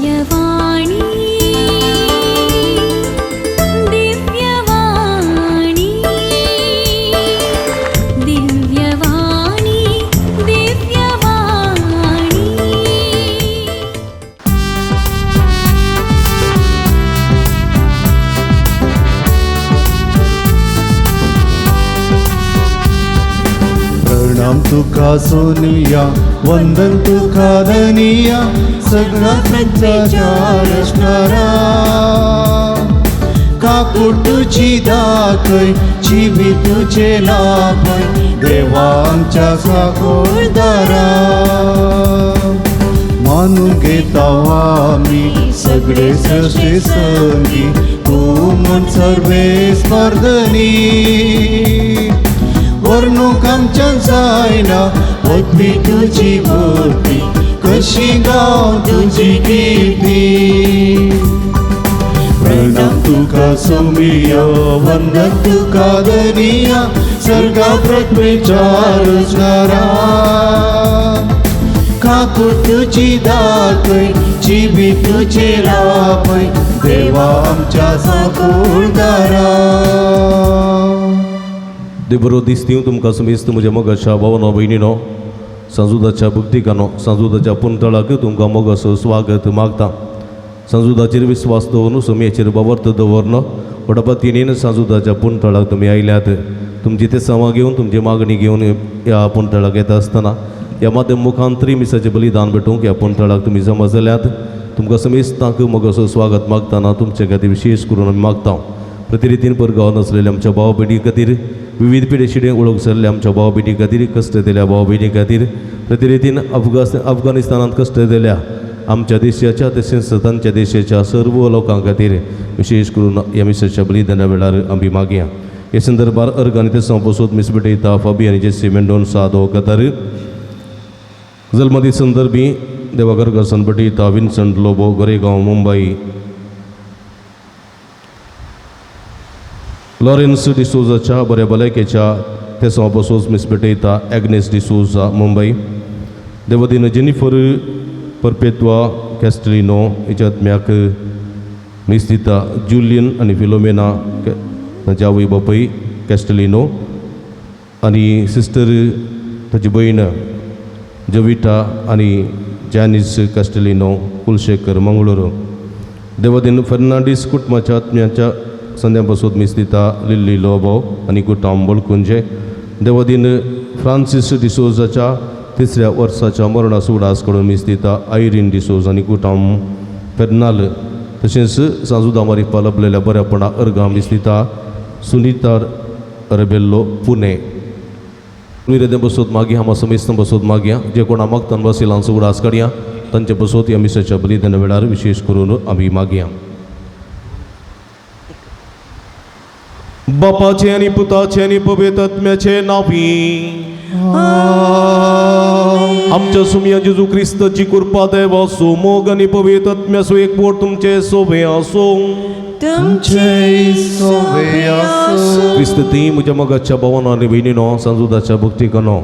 दिव्यवाणी दिव्यवाणी दिव्यवाणी दिव्यवाणी। प्रणाम तुका सोनिया, वंदन तुका धनिया, सगळा प्रजाच्या रचणारा। काकूट तुजी दाखय, जिवी तुजे लाभय, देवा आमच्या साकोळदारा। मानून घेता आमी सगळे सृश्टी संगी, तूं म्हण सर्वे स्पर्धनी। वर्णूक आमच्यान जायना पदवी तुजी भरती, कशी गांव तुजी कीर्ती। प्रणाम तुका सोमिया, वंदन तुका धनिया, सर्गा पृथ्वीच्या रचणारा। काकूट तुजी दाखय, जिवी तुजे लाभय, देवा आमच्या साकोळदारा। देव बरो दीस दिवं तुमकां समेस्त म्हज्या मोगाच्या भावनो भयणीनो, सांजुदाच्या भक्तिकानो, सांजुदाच्या पुंतळाक तुमकां मोगाचो स्वागत मागता। सांजुदाचेर विस्वास दवरून, सोमयेचेर बावर्त दवरन व्हडा पतीन सांजुदाच्या पुंतळाक तुमी आयल्यात। तुमची ते समा घेवन, तुमची मागणी घेवन ह्या पुंतळाक येता आसतना ह्या माध्यम मुखांतरी मिसाचें बलिदान भेटोवंक ह्या पुंतळाक तुमी जमा जाल्यात। तुमकां समेस्तांक मोगाचो स्वागत मागतना तुमचे खातीर विशेश करून आमी मागता। प्रतिरितीन परगांव नासलेल्या आमच्या भाव भयणी खातीर, विविध पिडेशिडे ओळख जाल्ल्या आमच्या भाव भयणी खातीर, कश्ट दिल्या भाव भयणी खातीर, प्रतिरितीन अफगाणिस्तानांत कश्ट दिल्या आमच्या देशाच्या तशेंच तांच्या देशाच्या सर्व लोकां खातीर विशेश करून ह्या मिसाच्या बलिदाना वेळार आमी मागया। हे संदर्भार अर्ग आनी तेसांव पसून मिस भेटयता फाबी आनी जेसी मेंडोन्सा दो कतार। जल्मदी संदर्भी देवाघर घरसन भेटयता विन्संट लोबो, गोरेगांव, मुंबई। लॉरेन्स डिसोजाच्या बऱ्या भलायकेच्या तेसांव पसून मिस भेटयता एग्नेस डिसोजा, मुंबई। देवदीन जेनिफर परपेत्वा कॅस्टलिनो हिच्या आत्म्याक मिस दिता जुलियन आनी फिलोमेना तांचे आवय बापूय कॅस्टलिनो आनी सिस्टर ताची भयण जविता आनी जॅनिस कॅस्टलिनो, कुलशेखर, मंगळूर। देवदीन फर्नांडीस कुटुंबाच्या आत्म्याच्या संध्या पसून मिस दिता लिल्ली लोबो आनी कुटाम बळकुंजे। देवदीन फ्रांसीस डिसोजाच्या तिसऱ्या वर्साच्या मरणा सुडास कडून मिस दिता आयरीन डिसोज आनी कुटाम फेर्नाल। तशेंच सांजुदा मारिफा लभलेल्या बऱ्यापणा अर्गां मिस दिता सुनीता रेबेल्लो, पुणे। निवेदन बसोत मागया, हांव समेस्त बसोत मागया, जे कोणा मागतान बसिलांचो उडास काडया तांचे बसोत ह्या मिसाच्या बलिदाना वेळार विशेश करून आमी मागया। बापाचे आनी पुताचे आनी पवित्र आत्म्याचे नांवी आमच्या सुमया जेजू क्रिस्ताची कृपा, देवाचो मोग आनी पवित्र आत्म्याचो एकवट तुमचे सोबे आसूं। तुमचे सोबे आसूं। क्रिस्त ती म्हज्या मोगाच्या भावानो आनी भयणीनो, सांजुदाच्या भक्तिकानो,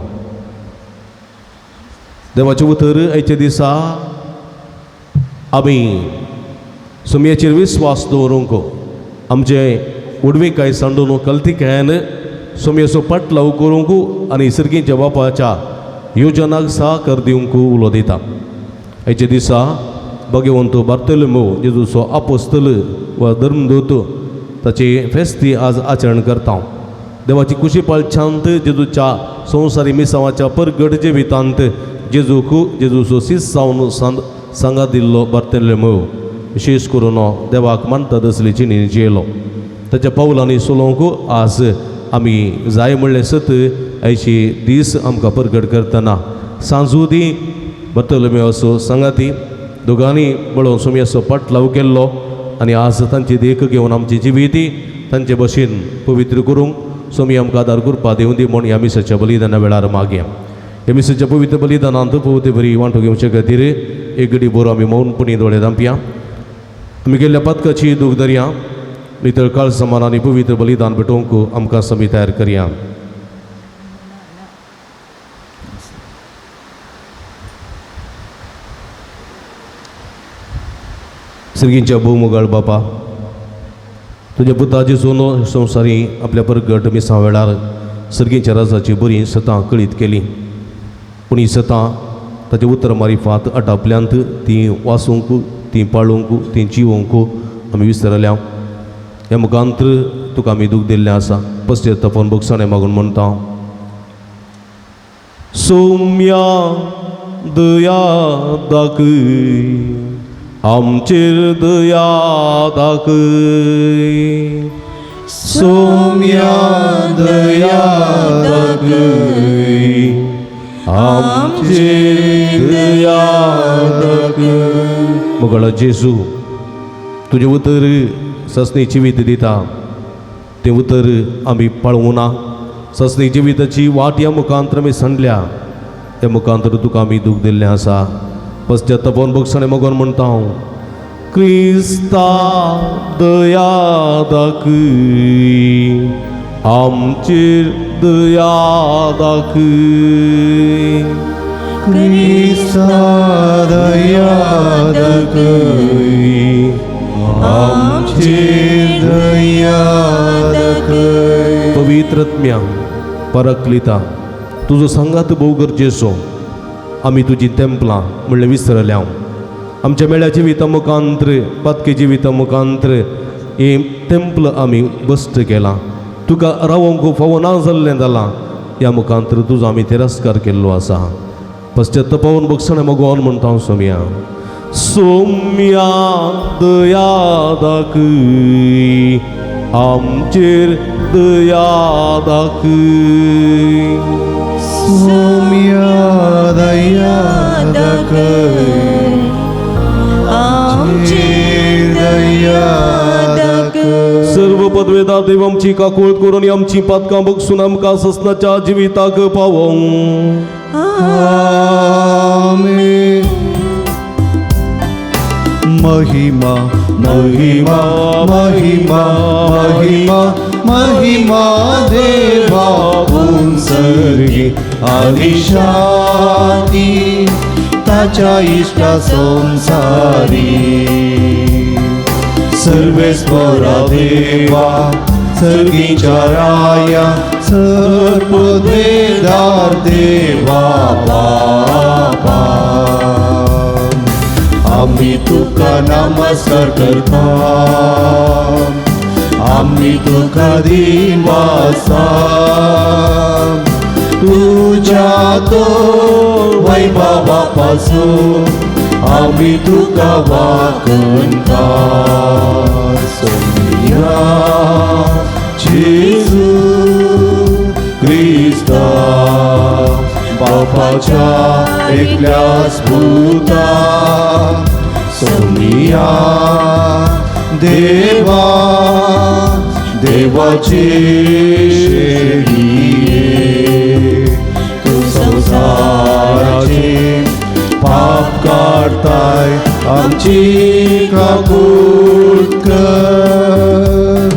देवाचें उतर आयच्या दिसा आमी सुमयाचेर विस्वास दवरूंक आमचे उडवीकाय सांडून कल्तिकायन सोमयेचो पाटलाव करूंक आनी सर्गीच्या बापाच्या योजनाक साकर दिवंक उलो दिता। आयच्या दिसा भगवंत बार्तोलोमेव जेजूचो आपोस्तल वा धर्मदूत ताची फेस्ती आज आचरण करता। देवाची कुशी पाळछांत जेजूच्या संवसारी मिसावाच्या परगट जिवितांत जेजूक जेजूचो सीस जावन सांगा दिल्लो बार्तोलोमेव विशेश करून देवाक मानता तसली जिणी जियेलो। ताच्या पावलांनी चलोवंक आज आमी जाय म्हणलें सत आयची दीस आमकां परगट करतना सांजुदी बार्तोलोमेव असो सांगाती दोगांनी बळोवन सोमयाचो पाटलाव केल्लो आनी आज तांची देख घेवन आमची जिविती तांचे भशेन पवित्र करूंक सोमी आमकां आदार करपा दिवं दी म्हूण ह्या मिसाच्या बलिदाना वेळार मागया। ह्या मिसाच्या पवित्र बलिदानांत पवित्र बरी वांटो घेवचे खातीर एक घडी बरो आमी मौनपणी दोळे धांपया। आमी गेल्ल्या पातकाची दूख धरया, नितळ काळ समान आनी पवित्र बलिदान भेटोवंक आमकां समी तयार करया। सिरगींच्या भोवमुगाळ बापा, तुज्या पुताची सोनो संवसारी आपल्या परगट मिसां वेळार सर्गींच्या राजाची बरी सतां कळीत केली, पूण ही सतां ताचे उतर मारिफात आटापल्यांत ती वासूंक, ती पाळूंक, ती जिवोवंक आमी विसरल्या. ह्या मुखांत्र तुका आमी दूख दिल्लें आसा. पस्तेर तपोवन भोगसणें मागून म्हणटा, सोम्या दया दाखय, आमचेर दया दाखय. सोम्या दया दाखय, आमचेर दया दाखय. मोगाळ जेजू, तुजें उतर ससनी जिवीत दिता, तें उतर आमी पाळूंक ना. ससनी जिविताची वाट ह्या मुखांतर आमी सांडल्या, त्या मुखांतर तुका आमी दूख दिल्लें आसा. पश्चातापान भोगसणें मगोन म्हणटा हांव, क्रिस्ता दया दाखय, आमचेर दया दाखय. क्रिस्ता दया दाखय, आमचेर दया दाखय. पवित्रत्म्या परकलिता, तुजो सांगात भोव गरजेचो. आमी तुजी तेंपलां म्हणलें विसरल्या. आमच्या मेळ्या जिविता मुखांत्र, पातके जिविता मुखांत्र हें तेंपल आमी बस्ट केलां. तुका रावोंक फावो ना जाल्लें जालां. ह्या मुखांत्र तुजो आमी तिरस्कार केल्लो आसा. पश्चातापावन भोगसणें मगोन म्हणटा हांव, सोम्या, सोम्या दया दाखय, आमचेर दया दाखय. सोम्या दया दाखय, आमचेर दया दाखय. सर्व पदवेदार देव आमची काकूळत करून आमची पातकां बगसून आमकां ससनाच्या जिविताक पावोवं. आमेन. महिमा महिमा महिमा महिमा महिमा देवा उंसर्गी आनी शांती ताच्या इश्टा संसारी. सर्वेस्वरा देवा सर्गीच्या राया, सर्वपदवेदार देवा बापा, आम्ही तुका नमस्कार करता, आम्ही तुका दिनवासा. तुझ्या तो वैभवापासून आम्ही तुका वाकणता. सोमिया जेजू क्रिस्ता, बापाच्या एकल्याच पुता, सोमिया देवा, देवाचे शेळये, तू संसाराचे पाप काडताय, आमची काकूट कर.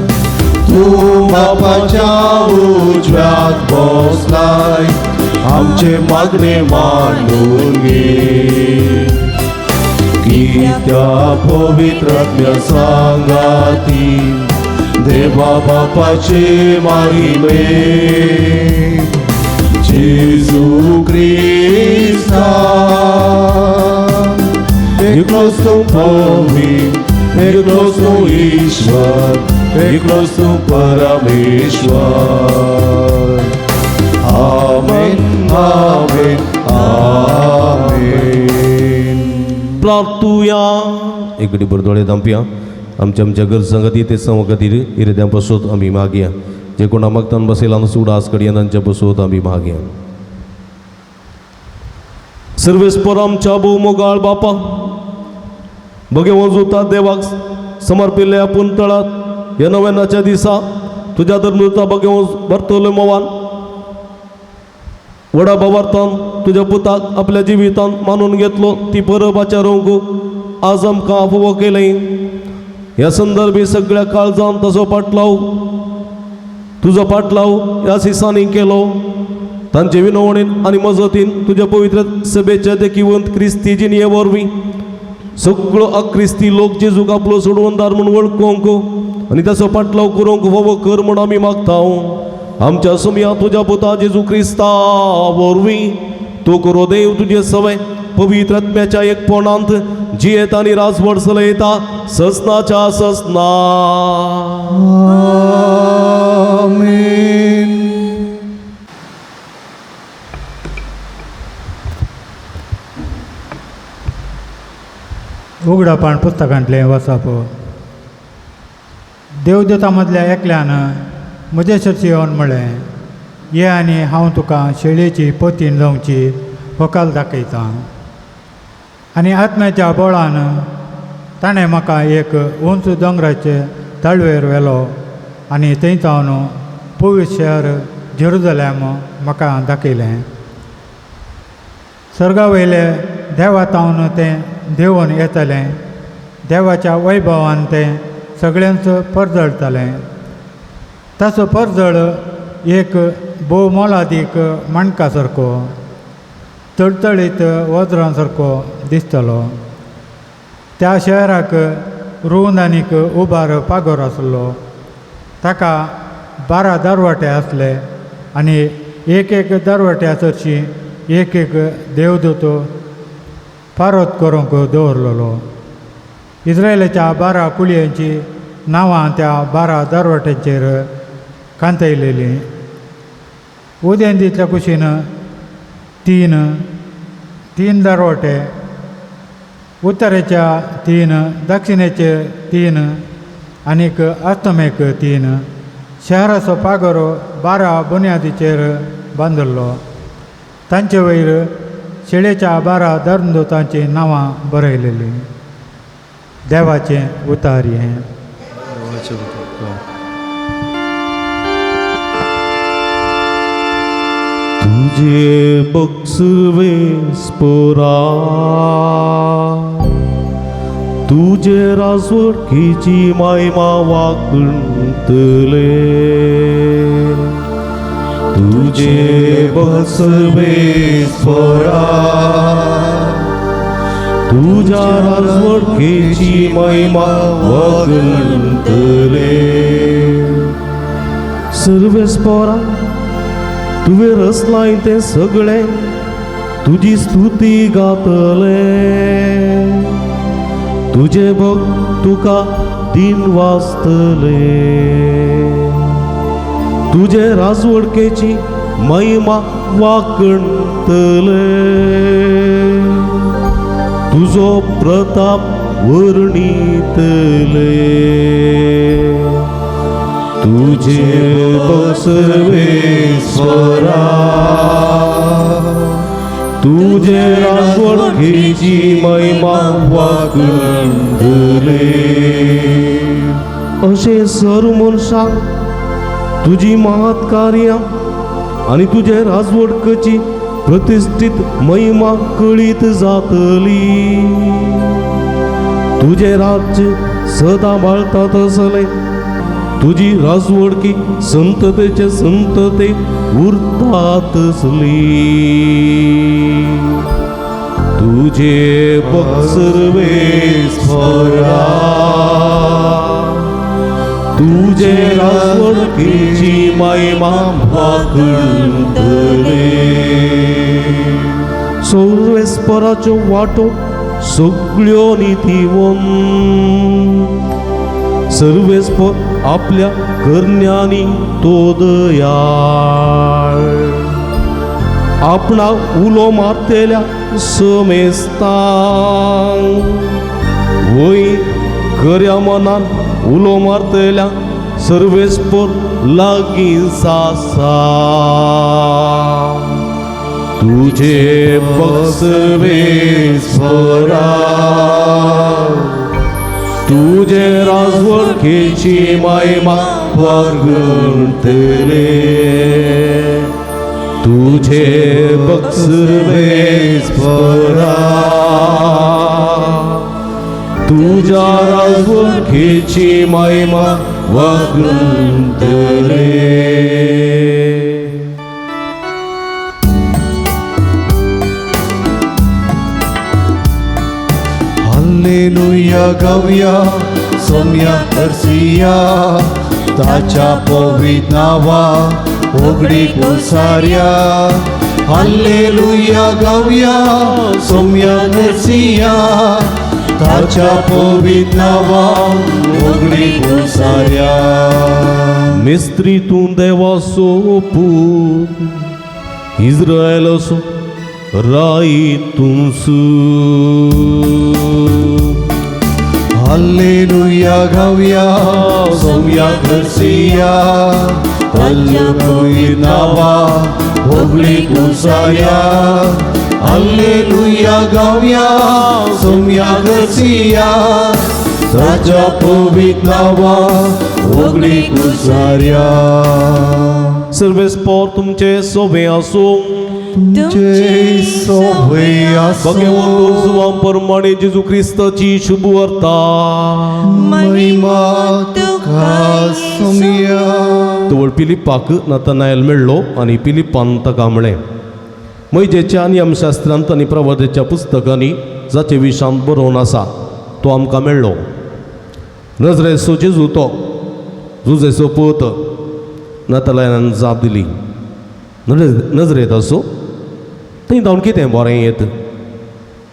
तूं बापाच्या उजव्याक बसलाय, आमचे मागणे मांडून घे. कित्या पवित्रात्म्या सांगाती देवा बापाचे मारिमे, जेजू क्रिस्ता, एकलोच तूं पवी, एकलोच तूं ईश्वर, एकलोच तूं परमेश्वर. आमेन, आमेन, आमेन. प्रार्थुया. एकडी बरदोळे धांपया. आमच्या आमच्या गरजां खातीर ते संव खातीर इरद्यां पसोत आमी मागया. जे कोणा मागतान बसयला उडास कडयान तांच्या पसोत आमी मागया. सर्वेस्पर आमच्या भोव मोगाळ बापा, बगे वजुता देवाक समर्पिल्ले आपूण तळात ह्या नव्यानाच्या दिसा तुज्या धर्मदूता बगे भरतले मोवान व्हडा भावार्थान तुज्या पुताक आपल्या जिवितांत मानून घेतलो ती परब आचारूंक आज आमकां आफोवो केलें. ह्या संदर्भी सगळ्या काळजान ताचो पाटलाव तुजो पाटलाव ह्या दिसांनी केलो. तांचे विनवणीन आनी मजतीन तुज्या पवित्र सभेच्या देखीवंत क्रिस्ती जिणये वरवीं सगळो अक्रिस्ती लोक जेजूक आपलो सोडवणदार म्हूण वळखूंक आनी ताचो पाटलाव करूंक फावो कर म्हूण आमी मागता. आमच्या सुमया तुज्या पुता जेजू क्रिस्ता वरवीं तूं करो देव तुजे सवय पवित्र आत्म्याच्या एकपणांत जियेता आनी राजवट चलयता ससनाच्या ससना. आमेन. उगडापण पुस्तकांतलें वाचप. देवदूता मदल्या एकल्यान म्हजे सरशी येवन म्हळें, ये आनी हांव तुका शेळयेची पोतीन जावची व्हंकल दाखयतां. आनी आत्म्याच्या बळान ताणें म्हाका एक उंच दोंगराचे ताळवेर व्हेलो आनी थंय सावन पवित्र शहर जेरुजलेम म्हाका दाखयलें. सर्गा वयले देवा तावन तें देंवून येतलें, देवाच्या वैभवान तें सगळ्यांच परजळटलें. ताचो परजळ एक भोव मोलादीक माणका सारको तळतळीत वज्रां सारको दिसतलो. त्या शहराक रूंद आनीक उबार पागोर आसलो. ताका 12 दरवटे आसले आनी एक एक दरवट्या सरशी एक एक देवदूत पारोत करूंक दवरलेलो. इस्रायलाच्या 12 कुळयांची नांवां त्या 12 दरवट्यांचेर कांतयलेलीं. उदेंतीच्या कुशीन तीन दरवटे, उत्तरेच्या 3, दक्षिणेचे 3 आनीक अस्तमेक 3. शहराचो पागरो 12 बुन्यादीचेर बांदिल्लो. तांचे वयर शेळेच्या 12 धर्मदूतांची नांवां बरयलेलीं. देवाचें उतार हें. तुझे बक्षवेस्पोरा तुझे राजवटकीची महिमा वाकणतले. तुझे बक्षवेस्पोरा तुझ्या राजवटकीची महिमा वाकणतले. सर्वेस्पोरा तुवें रचलाय तें सगळें तुजी स्तुती गातले. तुजे भक्त तुका दिन वाचतले. तुजे राजवडकेची महिमा वाकणतले. तुजो प्रताप वर्णितले. तुझे बसवेश्वरा तुझे राजवटकीची महिमा वाकणतले. अशें सर मनशांक तुजी महत् कार्यां आनी तुजे राजवटकची प्रतिश्ठीत महिमा कळीत जातली. तुजें राज्य सदां बाळतात तसलें तुजी राजवडकी संततेचे संतते उरतातसली. तुझे बक्षर्वेश्वरा तुझे राजवडकीची महिमा वाकणतले. सर्वेस्पराच्यो वाटो सगळ्यो नितीवंत. सर्वेस्पर आपल्या करण्यांनी तो दयाळ. आपणाक उलो मारतल्या समेस्तांक वय खऱ्या मनान उलो मारतल्या सर्वेस्पर लागीं आसा. तुझे बक्षवेश्वरा तुझे राजवटकीची महिमा वागणतले. तुझे बक्षवेश्वरा तुझ्या राजवटकीची महिमा वागणतले. हालेलुया गावया सोम्या करसिया ताच्या पवित्र नांवा उगडी कुसार्या. हालेलुया गावया सोम्या करसिया ताच्या पवित्र नांवा उगडी कुसार्या. मिस्त्री तूं देवाचो पूत इस्रायलाचो राय तूंच. हालेलुया गावया सोम्या करसिया ताच्या पवित्र नांवा होगळी कुसाया. हालेलुया गावया सोम्या करसिया ताच्या पवित्र नांवा होगळी कुसार्या. सर्वेस्पोर तुमचे सोबे आसूं. तुमचे सोबे आसूं. भगवंत जुवां प्रमाणे जेजू क्रिस्ताची शुभ वार्ता. महिमा तुका सोम्या. तवळ पिलिपाक नतनायल मेळ्ळो आनी पिलिपान ताका म्हळें, मैजेच्या नियमशास्त्रांत आनी प्रवादाच्या पुस्तकांनी जाचे विशांत बरोवन आसा तो आमकां मेळ्ळो. नजरेचो जेजू तो जुजेचो पूत. नतनायलान जाप दिली, नजरेत आसो थंय धांवन कितें बरें येत?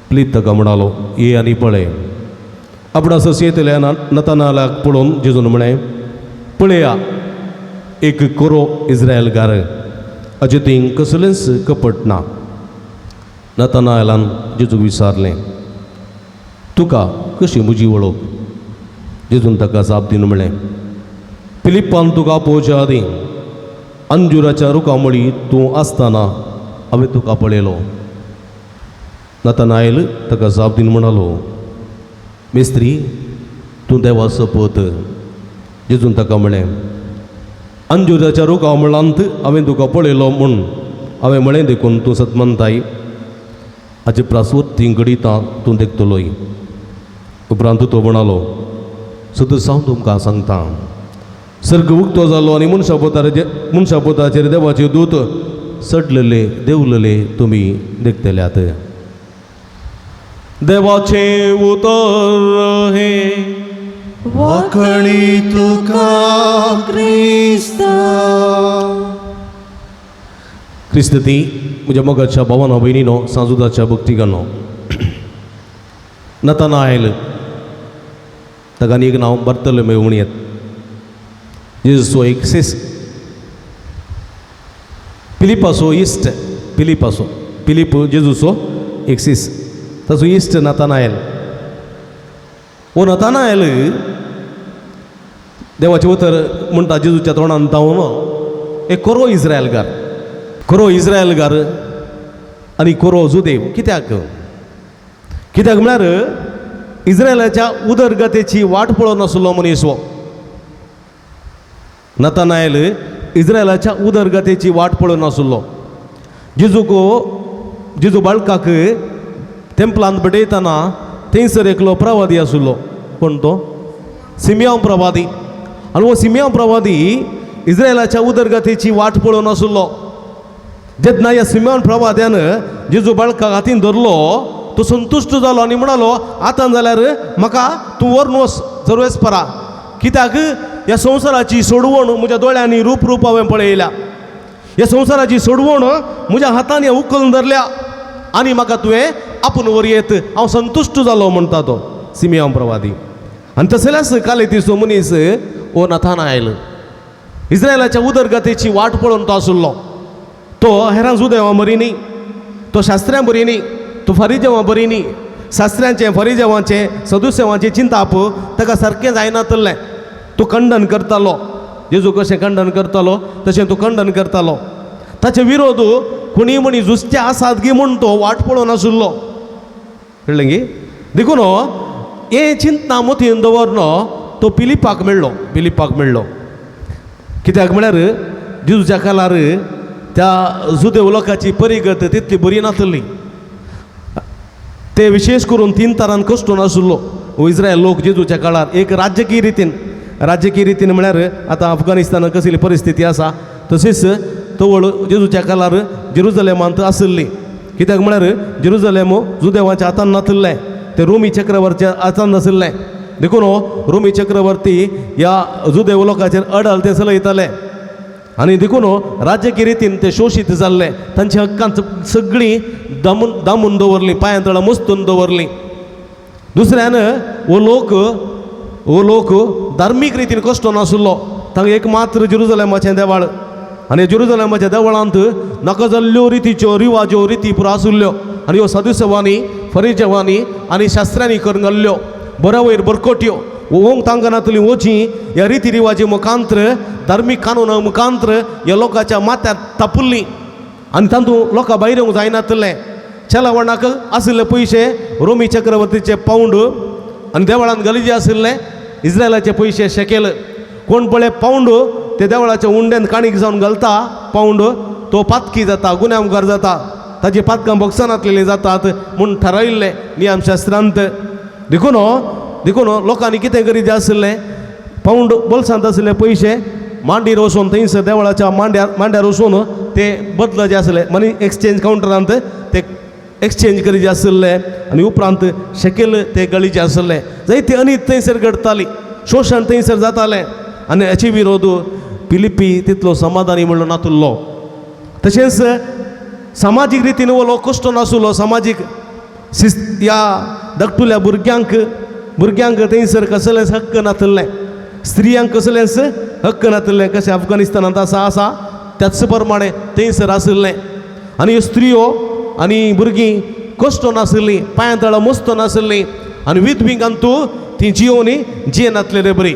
प्लीत ताका म्हणालो, ये आनी पळय. आपणा सस येतल्या नतनायलाक पळोवन जेजून म्हळें, पळया एक कोरो इस्रायलकार हाचे थंय कसलेंच कपट ना. नतनायलान जेजूक विचारलें, तुका कशी म्हजी वळख? जेजून ताका जाप दिवन म्हळें, फिलिप्पान तुका आपोवच्या आदीं अंजुराच्या रुखामळी तूं आसतना हांवें तुका पळयलो. नतनायल ताका जाप दिवन म्हणालो, मिस्त्री तूं देवाचो पूत. जेजून ताका म्हळें, अंजुराच्या रुखामळांत हांवें तुका पळयलो म्हूण हांवें म्हळें देखून तूं सतमनताय. हाचे प्रासवत तीं घडितां तूं देखतलोय. उपरांत तो म्हणालो, सदस हांव तुमकां सांगता, सर्ग उक्तो जालो आनी मनशापोताचेर देवाचे दूत चडलेले देवलेले तुमी देखतल्यात. देवाचें उतर हें. वाकणी तुका क्रिस्ता. क्रिस्त ती म्हज्या मोगाच्या भावानो भयणीनो सांजुदाच्या भक्तिगानो. नतनायल ताका आनी एक नांव बर्तलोमेव म्हणयेत. जेजूचो एक सिस फिलिपाचो इश्ट, फिलिपाचो फिलिप जेजूचो एक सिस, ताचो इश्ट नतनायल. हो नतनायल देवाचें उतर म्हणटा जेजूच्या तोंडान धांवन एक कोरो इस्रायलकार, कोरो इस्रायलकार आनी कोरो जुदेव. कित्याक? कित्याक म्हळ्यार इस्रायलाच्या उदरगतेची वाट पळोवन आसलो मनीस हो नतनायल. इस्रायलाच्या उदरगतेची वाट पळोवन आसलो. जेजूक जेजू बाळकाक तेंपलांत भेटयतना थंयसर एकलो प्रवादी आसलो. कोण तो? सिमियांव प्रवादी. आनी हो सिमियांव प्रवादी इस्रायलाच्या उदरगतेची वाट पळोवन आसलो. जेन्ना ह्या सिमियांव प्रवाद्यान जेजू बाळकाक हातीन धरलो तो संतुश्ट जालो आनी म्हणालो, आतां जाल्यार म्हाका तूं व्हरून वच जरवेस परा, कित्याक ह्या संवसाराची सोडवण म्हज्या दोळ्यांनी रूप रूप हांवें पळयल्या, ह्या संवसाराची सोडवण म्हज्या हातांनी उखलून धरल्या आनी म्हाका तुवें आपूण वर येत, हांव संतुश्ट जालो म्हणटा तो सिमियांव प्रवादी. आनी तसल्याच कालेतीचो मनीस हो नथानायल इस्रायलाच्या उदरगतेची वाट पळोवन तो आसलो. तो हेरां जुदेवां बरी न्ही, तो शास्त्र्यां बरी न्ही, तो फरिजेवां बरी न्ही. शास्त्र्यांचें फरिजेवांचें सदुसेवांचें चिंताप ताका सारकें जायनातलें. तो खंडन करतालो, जेजू कशें खंडन करतालो तशें तो खंडन करतालो. ताचे विरोध कोणी म्हणी जुस्ते आसात गी म्हूण तो वाट पळोवन आशिल्लो. कळ्ळें गी? देखून हें चिंतना मतीन दवरन तो पिलिपाक मेळ्ळो, पिलिपाक मेळ्ळो. कित्याक म्हळ्यार जेजूच्या काळार त्या जुदेव लोकांची परिगत तितली बरी नासली. ते विशेश करून तीन तरान कश्टून आशिल्लो इस्रायल लोक जेजूच्या काळार. एक राजकीय रितीन, राजकीय रितीन म्हळ्यार आतां अफगाणिस्तानात कसली परिस्थिती आसा तशीच तवळ जेजूच्या काळार जेरुजलेमांत आशिल्ली. कित्याक म्हळ्यार जेरुजलेम जुदेवाच्या हातान नाशिल्लें, ते रोमी चक्रवर्ती आचान आशिल्लें. देखून रोमी चक्रवर्ती ह्या जुदेव लोकांचेर अडल ते चलयताले आनी देखून राजकीय रितीन ते शोशीत जाल्ले. तांच्या हक्कांत सगळीं दामून दामून दवरलीं, पांयां तळा मस्तून दवरलीं. दुसऱ्यान हो लोक धार्मीक रितीन कश्ट नाशिल्लो. तांकां एक मात्र जेरुजलेमाचें देवाळ आनी जेरुजलेमाच्या देवळांत नाका जाल्ल्यो रितीच्यो रिवाज्यो रिती पुरो आशिल्ल्यो आनी ह्यो साधुसेवांनी फरिजेवांनी आनी शास्त्रांनी करून घाल्ल्यो बऱ्या वयर बरकोट्यो ओंक तांकां नातली वची ह्या रिती रिवाजी मुखांत्र धार्मीक कानूना मुखांत्र ह्या लोकांच्या माथ्यार तापुल्लीं आनी तातूंत लोकां भायर येवंक जायनातलें. चेलावणाक आशिल्ले पयशे रोमी चक्रवर्तीचे पावंड आनी देवळांत गलिजे आशिल्ले इस्रायलाचे पयशे शेकेल. कोण पळय पावंड ते देवळाच्या उंड्यान काणीक जावन घालता पावंड तो पातकी जाता, गुन्यांवकार जाता, ताजी पातकां भोगसनातलेलीं जातात म्हूण थारायिल्लें नियमशास्त्रांत. देखून देखून लोकांनी कितें करीत आशिल्लें पावंड बोल्सांत आशिल्ले पयशे मांडीर वचून थंयसर देवळाच्या मांड्यार मांड्यार वचून ते बदल जे आसले मनी एक्सचेंज कावंटरांत ते एक्सचेंज करीत आशिल्ले आनी उपरांत शकेल ते गळीचे आशिल्ले. जायती अनीत थंयसर घडटाली, शोशण थंयसर जातालें आनी हाचे विरोध फिलिपी तितलो समाधानी म्हणलो नातुल्लो. तशेंच समाजीक रितीन हो लोक कश्ट नाशिल्लो. समाजीक शिस्त ह्या धाकटुल्या भुरग्यांक भुरग्यांक थंयसर कसलेंच हक्क नातिल्लें, स्त्रियांक कसलेंच हक्क नातिल्लें. कशें अफगाणिस्तानांत आसा आसा त्याच प्रमाणे थंयसर आशिल्लें आनी ह्यो स्त्रियो आनी भुरगीं कश्ट नाशिल्लीं, पांयां तळा मस्त नाशिल्लीं आनी विधवींक तूं ती जियोनी जियेनातलेले बरी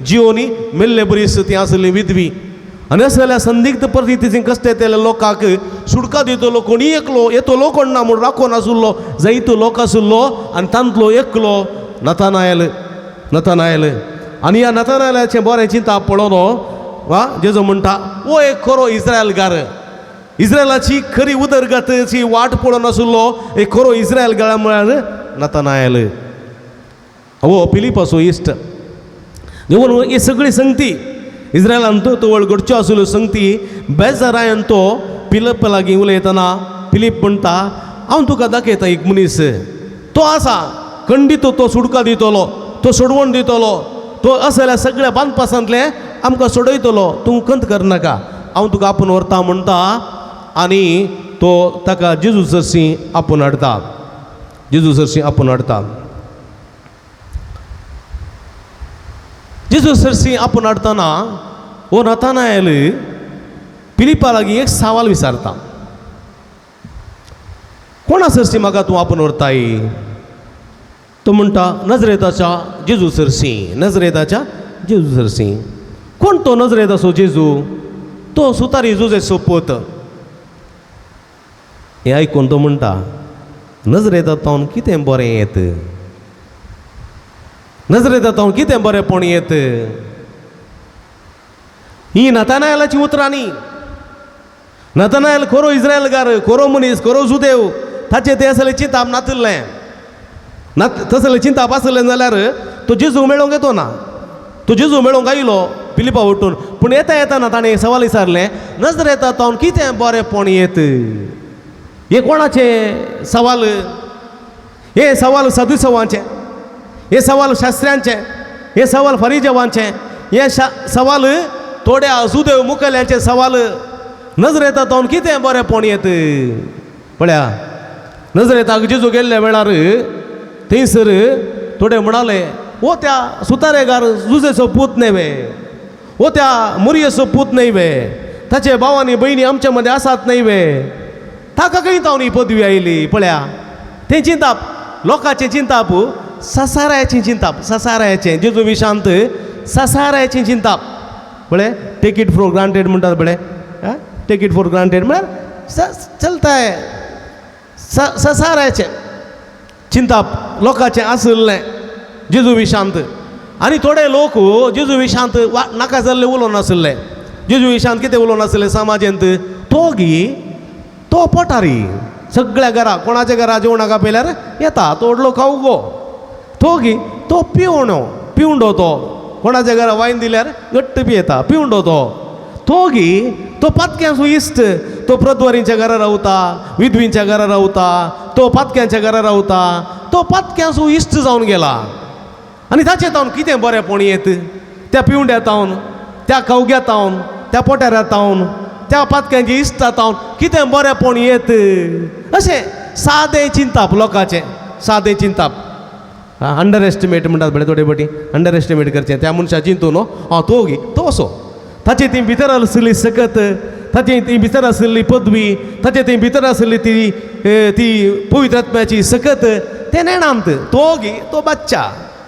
जियोनी मेल्ले बरी ती आशिल्ली विधवी. आनी असल्या संदिग्ध परिस्थितीन कश्ट येतले लोकांक सुटका दितलो कोणी एकलो येतलो कोण ना म्हूण राखून आशिल्लो जायतो लोक आशिल्लो आनी तांतलो एकलो नथानायल नथानायल. आनी ह्या नथानायलाचें बरें चिंता पळोवन वा जेजो म्हणटा हो एक खरो इस्रायलगार, इस्रायलाची खरी उदरगतची वाट पळोवन आशिल्लो एक खरो इस्रायलगार म्हळ्यार नथानायल. हो फिलिपाचो इश्ट. देखून ही सगळी संगती इस्रायलान तवळ घडच्यो आशिल्ल्यो संगती बेजारायन तो फिलिप लागीं उलयतना फिलीप म्हणटा हांव तुका दाखयता एक मनीस तो आसा खंडीत तो सुटका दितलो, तो सोडवण दितलो, तो असल्या सगळ्या बांदपासांतले आमकां सोडयतलो, तूं खंत करनाका, हांव तुका आपूण व्हरता म्हणटा आनी तो ताका जेजू सरशी आपूण हाडटा, जेजू सरशी आपूण हाडटा. जेजू सरशी आपूण हाडटना हो नथानायल फिलिपा लागीं एक सवाल विचारता, कोणा सरशी म्हाका तूं आपूण व्हरताय? तो म्हणटा नजरेताच्या जेजू सरशी, नजरेताच्या जेजू सरशी. कोण तो नजरेताचो जेजू? तो सुतारी जुजेचो पूत. हें आयकून तो म्हणटा नजरेतांत कितें बरें येत, नजरेतांत कितें बरेंपण येत. ही नथानायलाची उतरां न्ही. नथानायल खरो इस्रायलगार, खरो मनीस, खरो जुदेव, ताचें तें असलें चिंताप नातिल्लें. ना तसलें चिंताप आसलें जाल्यार तो जेजू मेळोंक येतो ना. तो जेजू मेळोंक आयलो फिलिपा वटून, पूण येता येताना ताणें सवाल विचारलें नजरेतांत कितें बरेंपण येत. हें कोणाचें सवाल? हें सवाल सदुसवांचें, हें सवाल शास्त्र्यांचें, हें सवाल फरिजेवांचें, हें सवाल थोड्या जुदेव मुखेल्यांचें सवाल. नजरेतांत कितें बरेंपण येत. पळया नजरेताक जेजू गेल्ल्या वेळार थंयसर थोडे म्हणाले हो त्या सुतारेगार जुजेचो पूत न्हय वे, हो त्या मुरयेचो पूत न्हय वे, ताचे भाव आनी भयणी आमच्या मदें आसात न्हय वे, ताका खंय तावन ही पदवी आयली. पळया तें चिंताप लोकांचें चिंताप, ससारायाचें चिंताप, ससारायाचें जेजू विशांत ससारायाचें चिंताप. पळय टेक it for granted म्हणटात पळय, टेक it for granted म्हळ्यार चलताय ससारायाचें चिंताप लोकांचें आशिल्लें जेजू विशांत. आनी थोडे लोक जेजू विशांत नाका जाल्ले उलोवन आशिल्ले. जेजू विशांत कितें उलोवन आशिल्ले समाजेंत? तो गी तो पोटारी सगळ्या घरा कोणाच्या घरा जेवणाक आपयल्यार येता, तो व्हडलो खावगो, तो गी तो पिवणो पिवंडो, तो कोणाच्या घरा वायन दिल्यार घट्ट पियेता पिवंडो तो, तो गी तो पातक्यांचो इश्ट, तो प्रद्वारींच्या घरा रावता, विधवींच्या घरा रावता, तो पातक्यांच्या घरा रावता, तो पातक्यांचो इश्ट जावन गेला. आनी ताचे तावन कितें बरेंपण येत? त्या पिवंड्या तावन, त्या कवग्या तावन, त्या पोट्यारा तावन, त्या पातक्यांची इश्टा तावन कितें बरेंपण येत? अशें सादें चिंताप लोकांचें, सादें चिंताप. अंडर एस्टिमेट म्हणटात पळय थोडे फावटी, अंडर एस्टिमेट करचें त्या मनशा चिंतून न्हू, आं तो गी तो असो, ताचे ती भितर आशिल्ली सकत, ताचे ती भितर आशिल्ली पदवी, ताचे ती भितर आशिल्ली ती ती पवित्र आत्म्याची सकत तें नेणांत. तो गी तो बच्चा,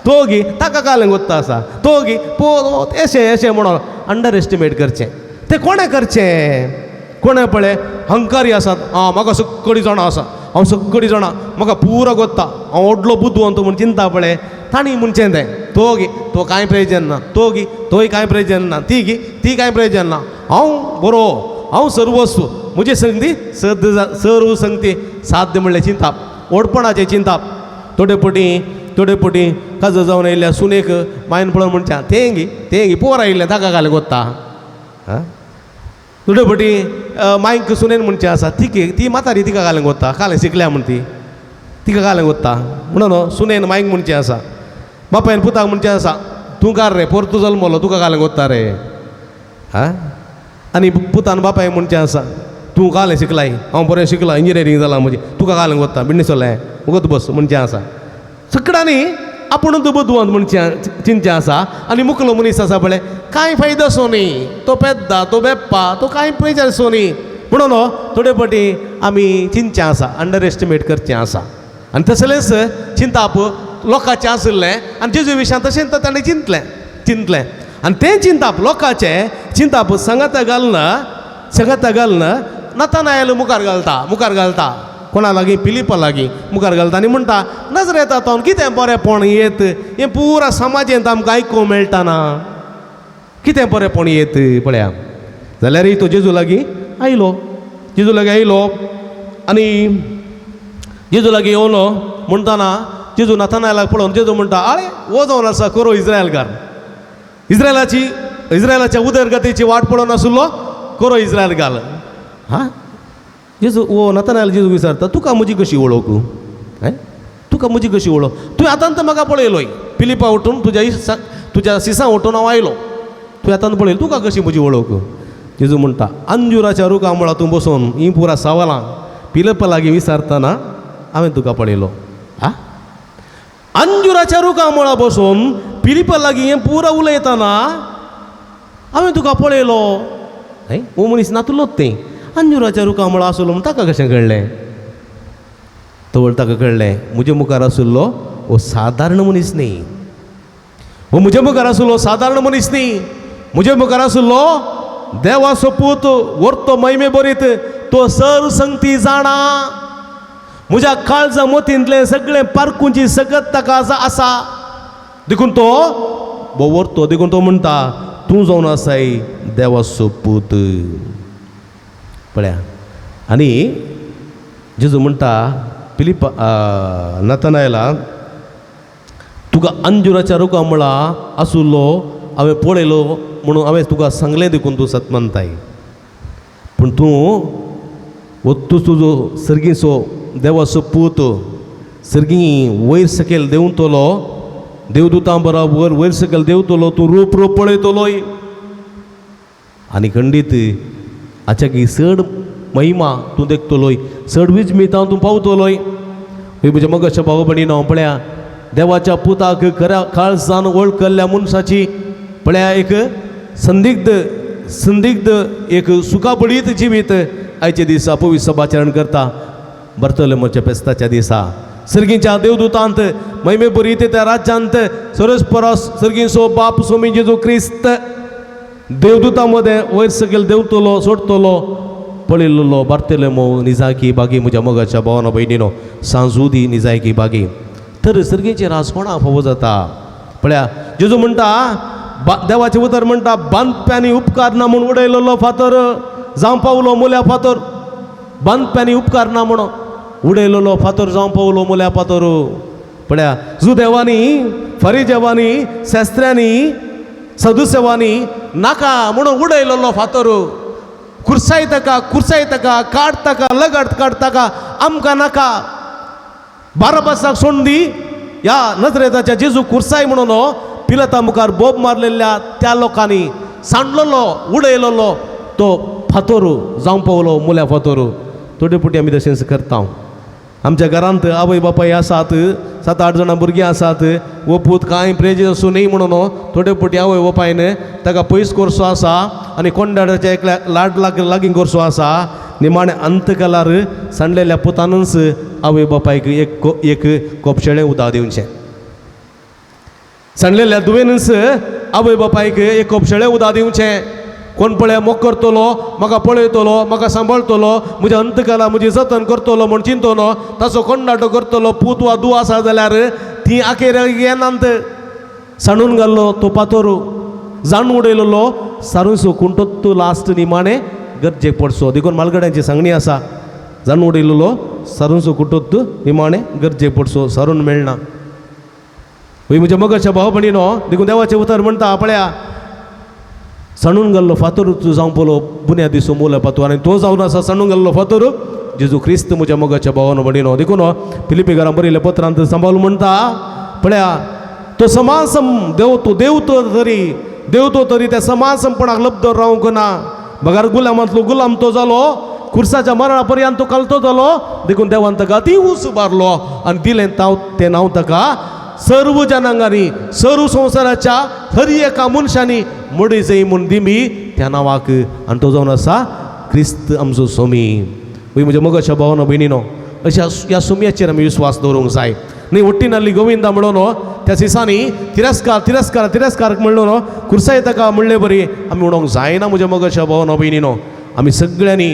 तो गी ताका कालें गोत्ता आसा, तो गी पो एशें एशें म्हणून अंडर एस्टिमेट करचें. तें कोणें करचें? कोणें पळय हंकारी आसात, आं म्हाका सगळीं जाणां आसा, हांव सगळीं जाणां, म्हाका पुरो गोत्ता, हांव व्हडलो बुदवंत म्हूण चिंता पळय तांणी म्हणचें तें, तो गी तो कांय प्रयोजन ना, तो गी तोय कांय प्रयोजन ना, ती गी ती कांय प्रयोजन ना, हांव बरो, हांव सर्वस्व, म्हजे संगती सद सर्व संगती साध्य म्हणलें चिंताप, व्हडपणाचें चिंताप. थोडे पटी थोडे पटी काजो जावन आयिल्ल्या सुनेक मायन पळोवन म्हणच्या तें गी तें गी पोर आयिल्लें ताका घालें गोत्ता. आं थोडे पटी मायक सुनेन म्हणचें आसा ती ती म्हातारी तिका घालें गोत्ता, कालें शिकल्या म्हण ती तिका घालें गोत्ता म्हणून सुनेन मायक म्हणचें आसा, बापायन पुताक म्हणचें आसा तूं कार रे पोरतू जल्मलो तुका घालें गोत्ता रे. आं आनी पुतान बापाय म्हणचें आसा तूं कालें शिकलाय, हांव बरें शिकलां, इंजिनियरींग जालां म्हजें, तुका घालें गोत्ता बिण्णी सोलें उगत बस म्हणचें आसा. सगळ्यांनी आपूण बुदवंत म्हणचें चिंतचें आसा. आनी मुकलो मनीस आसा पळय कांय फायदो सो न्ही, तो पेद्दा तो बेप्पा तो कांय प्रेजर सो न्ही म्हणून थोडे फावटी आमी चिंतचें आसा, अंडर एस्टिमेट करचें आसा. आनी तसलेंच चिंताप लोकांचें आशिल्लें आनी जेजू विशयान तशेंच ताणें चिंतलें चिंतलें आनी तें चिंताप लोकांचें चिंताप सांगाता घालना सांगाता घालना नतानायल मुखार घालता, मुखार घालता कोणा लागीं, पिलिपा लागीं मुखार घालता आनी म्हणटा नजरेता तावन कितें बरेंपण येत हें पुरा समाजेंत आमकां आयकूंक मेळटा ना, कितें बरेंपण येत पळया. जाल्यारय तो जेजू लागीं आयलो, जेजू लागीं आयलो आनी जेजू लागीं येवन म्हणटना जेजू नथानायलाक पळोवन जेजू म्हणटा आळे हो जावन आसा खरो इस्रायलकार, इस्रायलाची इस्रायलाच्या उदरगतीची वाट पळोवन आशिल्लो खरो इस्रायलकार. हां जेजू ओ नथानायल जेजू विचारता तुका म्हजी कशी वळख, हें तुका म्हजी कशी वळख, तुवें आतां म्हाका पळयलोय, पिलिपा उठून तुज्या तुज्या सिसां उठून हांव आयलो, तुवें आतां पळयलो तुका कशी म्हजी वळख. जेजू म्हणटा अंजुराच्या रुखा मुळा तूं बसून ही पुरा सवालां पिलपा लागीं विचारतना हांवें तुका पळयलो. आं अंजुराच्या रुखा मुळा बसून पिलिपा लागीं हें पुरा उलयतना हांवें तुका पळयलो. हें हो मनीस नातलोच तें अंजुराच्या रुखा मुळा आसलो म्हूण ताका कशें कळ्ळें? तवळ ताका कळ्ळें म्हजे मुखार आशिल्लो हो सादारण मनीस न्ही, हो म्हजे मुखार आशिल्लो सादारण मनीस न्ही, म्हजे मुखार आशिल्लो देवाचो पूत व्हरतो महिमे बरीत तो सर संगती जाणा, म्हज्या काळजा मोतींतलें सगळें पारखुंची सकत ताका आसा, देखून तो व्हरतो, देखून तो म्हणटा तूं जावन आसाय देवाचो पूत. पळया आनी जेजू म्हणटा पिलिप नथानायला तुका अंजुराच्या रुखा मुळा आशिल्लो हांवें पळयलो म्हणून हांवें तुका सांगलें देखून तूं सत मानताय, पूण तूं वत्तूच तुजो सर्गीचो देवाचो पूत सर्गी वयर सकयल देंवतलो, देवदूतां बराबर वयर सकयल देंवतलो, तूं रूप रूप पळयतलोय आनी खंडीत आच्याकी चड महिमा तूं देखतलोय, चड वीज मितां तूं पावतलोय. म्हज्या मगाच्या भाव भयणीनो पळया देवाच्या पुताक खऱ्या काळजान वळखल्ल्या मनशाची पळया एक संदिग्ध संदिग्ध एक सुखाबळीत जिवीत आयच्या दिसा पवित्र सभाचरण करता बर्तोलोमेवच्या फेस्ताच्या दिसा सर्गीच्या देवदूतांत महिमे बरीत त्या राज्यांत सरस परस सर्गीचो बाप स्वामी जेजू क्रिस्त देवदूता मदें वयर सकयल देंवतलो सोडतलो पळयल्लो बार्तोलोमेव निजाकी बागी म्हज्या मोगाच्या भावानो भयणीनो सांजूदी निजायकी बागी. तर सर्गीचें राज कोणाक फावो जाता? पळया जेजू म्हणटा देवाचें उतर म्हणटा बांदप्यांनी उपकारना म्हूण उडयलेलो फातर जावं पावलो मुल्या फातर, बांदप्यांनी उपकारना म्हूण उडयलेलो फातर जावं पावलो मुल्या फातर. पळया जुदेवांनी फरिजेवांनी शास्त्र्यांनी सदुसेवांनी नाका म्हणून उडयलेलो फातर खुर्साय ताका, खुर्साय ताका, काड ताका, लगाड काड ताका, आमकां नाका, बाराबासाक सोडून दी. ह्या नजरेताच्या जेजू खुर्साय म्हणून पिलता मुखार बोब मारलेल्या त्या लोकांनी सांडलेलो उडयलेलो तो फातोरू जावं पावलो मुल्या फातोरू. थोडे पुटी आमी तशेंच करता. आमच्या घरांत आवय बापाय आसात, 7-8 जाणां भुरगीं आसात. वो पूत कांय प्रेज आसूं न्ही म्हणून थोडे पुटी आवय बापायन ताका पयस करचो आसा आनी कोंडाच्या एकल्या लाड लागीं करचो आसा. निमाणें अंत कलार सांडलेल्या पुतानूच आवय बापायक एक एक कोपशेळें उदक दिवचें. सांडलेल्या दुवेनूच आवय बापायक एक कोपशेळें उदक दिवचें. कोण पळय मोग करतलो, म्हाका पळयतलो, म्हाका सांबाळतलो, म्हज्या अंतकाला म्हजी जतन करतलो म्हूण चिंतलो ताचो कोंडाटो करतलो पूत वा दू आसा जाल्यार ती आखेर येनात. सांडून घाल्लो तो पातोरू, जाण उडयलेलो सारुसो कुंटोत्तू लास्ट निमाणें गरजेक पडसो. देखून मालगड्यांची सांगणी आसा, जाण उडयलेलो सारुसो कुटोत्तू निमाणें गरजेक पडसो, सारून मेळना. वय म्हज्या मगरच्या भाव भयणीनो, देखून देवाचें उतर म्हणटा पळया, सांडून घाल्लो फातोरूच जावं पलो बुन्यादीचो मोल पातोर, आनी तो जावन आसा सांडून घाल्लो फातोर जेजू क्रिस्त म्हज्या मोगाच्या भावानो भयणीनो. देखून फिलिपी घरां बरयल्ल्या पत्रांत सांबाळून म्हणटा पळया, तो समासम देव तो देव तो तरी देव तो तरी त्या समासमपणाक लब्ध रावंक ना, बगर गुलामांतलो गुलाम तो जालो, खुर्साच्या मरणा पर्यंत तो कलतो जालो. देखून देवान ताका ती ऊस उबारलो आनी दिलें ताव तें नांव ताका सर्व जनांगांनी सर्व संवसाराच्या हर एका मनशांनी मडी जय म्हूण दिमी त्या नांवाक, आनी तो जावन आसा क्रिस्त आमचो सोमी. वय म्हज्या मोगाच्या भावानो भयणीनो, अशा ह्या सोमयाचेर आमी विस्वास दवरूंक जाय. न्ही वट्टी नाल्ली गोविंदा म्हणून त्या दिसांनी तिरस्कार तिरस्कार तिरस्कार म्हणलो न्हू, खुर्साय ताका म्हणले बरी आमी म्हणूंक जायना. म्हज्या मोगाच्या भावानो भयणीनो, आमी सगळ्यांनी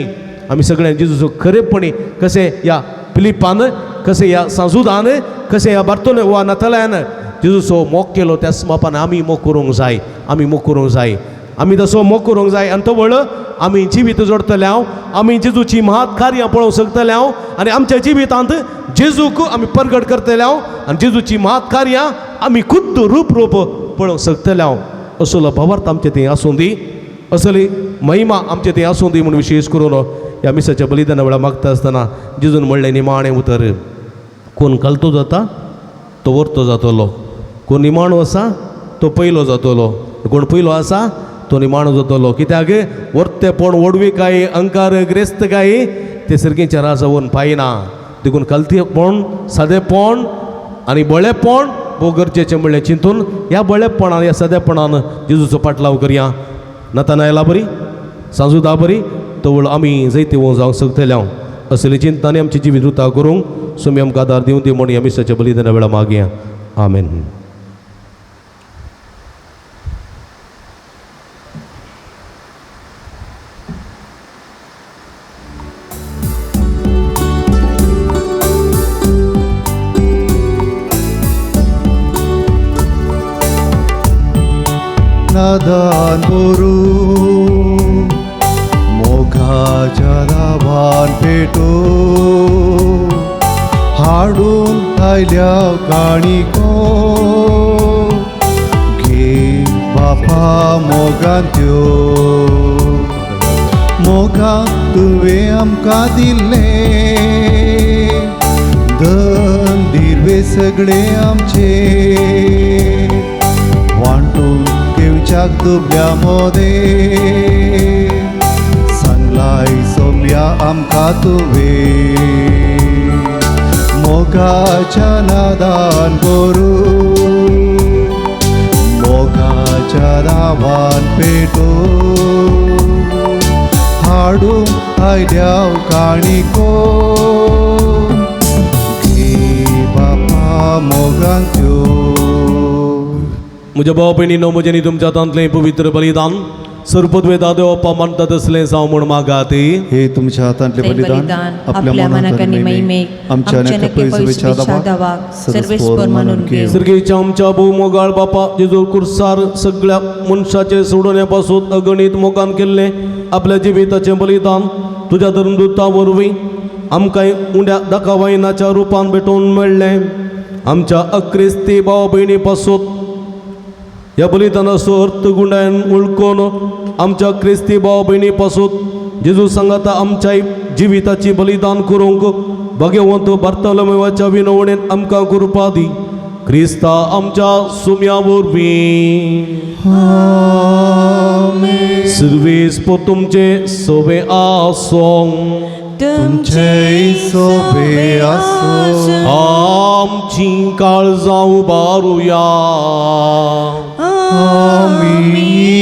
आमी सगळ्यांनी जेजूचो खरेपणी कशें ह्या फिलिपान, कशें ह्या सांजुदान, कशें ह्या बार्तोले वा नथालयान जेजूचो मोग केलो, त्याच मापान आमी मोग करूंक जाय, आमी मोग करूंक जाय, आमी तसो मोग करूंक जाय. आनी तवळ आमी जिवीत जोडटले हांव, आमी जेजूची महात कार्यां पळोवंक शकतले हांव, आनी आमच्या जिवितांत जेजूक आमी परगट करतले हांव, आनी जेजूची महात कार्यां आमी खुद्द रूप रूप पळोवंक शकतले हांव. असलो भावार्थ आमचे थंय आसूं दी, असली महिमा आमचे थंय आसूं दी म्हूण विशेश करून ह्या मिसाच्या बलिदाना वेळार मागता आसतना जेजून म्हणलें निमाणें उतर, कोण कलतो जाता तो वर्तो जातलो, कोण निमाणो आसा तो पयलो जातलो, कोण पयलो आसा तो निमाणो जातलो. कित्याक वर्तेपण व्हडविकाय अहंकार ग्रेस्तकाय ते सर्गीच्या राजा वरून पायना. देखून कलतेपण सादेपण आनी बळेपण भोव गरजेचें म्हणलें चिंतून ह्या बळेपणान ह्या सादेपणान जेजूचो पाटलाव करया. नतानायला बरी सांजुदा बरी तवळ आमी जैते जावंक शकतले हांव असली चिंतनांनी आमची जिवीत रुता करूंक सुमी आमकां आदार दिवं दी म्हूण ह्या मिसाच्या बलिदाना वेळार मागया. आमेन. नादान बोरू मोगाच्या दावान पेटो हाडून आयल्या काणिको घे बापा मोगान त्यो मोगा तुवें आमकां दिल्लें धन दिर्वे सगळे आमचे वांटून घेवच्याक दुबल्या मोदे सांगलाय सोमया आमकां तुवें मोगाच्या नादान बोरू मोगाच्या नांवान पेटो हाडून आयल्या काणिको घे बापा मोगान त्यो. म्हज्या भाव भयणीनो, म्हजें न्ही तुमच्या हातांतलें पवित्र बलिदान सर्वपदवेदा देवप्पा मानता तसलें जावं म्हूण मागात. हे तुमच्या हातांतलें बलिदान आपल्या मनाक आनी महिमेक आमच्या आनी पयसुवेच्या दावाक सर्वेस्पर मानून घेवं. सर्गेच्या आमच्या भोव मोगाळ बापा जेजू कुर्सार सगळ्या मनशाचे सोडोवण्या पासून अगणीत मोगान केल्लें आपल्या जिविताचें बलिदान तुज्या धर्मदूता वरवीं आमकां उण्या दकावायनाच्या रुपान भेटोवन मेळ्ळें. आमच्या अक्रिस्ती भाव भयणी पासून ह्या बलिदानाचो अर्थ गुंडायन उळकोन आमच्या क्रिस्ती भाव भयणी पासून जेजू सांगाता आमच्या जिविताची बलिदान करूंक भगवंत बार्तोलोमेवाच्या विनवणेन आमकां कृपा दी क्रिस्ता आमच्या सुम्या वरवीं. सर्वेस तुमचे सोबे आसों. तुमचेय सोबे आसूं. आमची काळजां उबारुया. आमी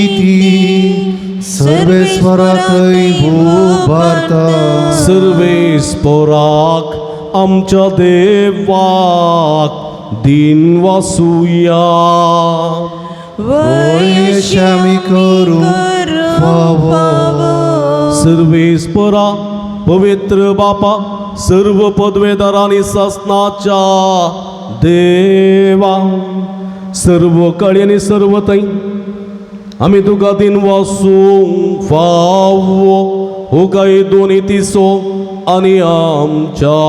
ती सर्वेस्वराकय उबारता. सर्वेस्पोराक आमच्या देवाक दिन वासुया. वयश आमी करूंक फावो. सर्वेस्परा पवित्र बापा सर्व पदवेदारांनी सासनाच्या देवा सर्व कळी आनी सर्व थंय आमी तुका दिन वासूंक फावो हो काय दोनी तिसो आनी आमच्या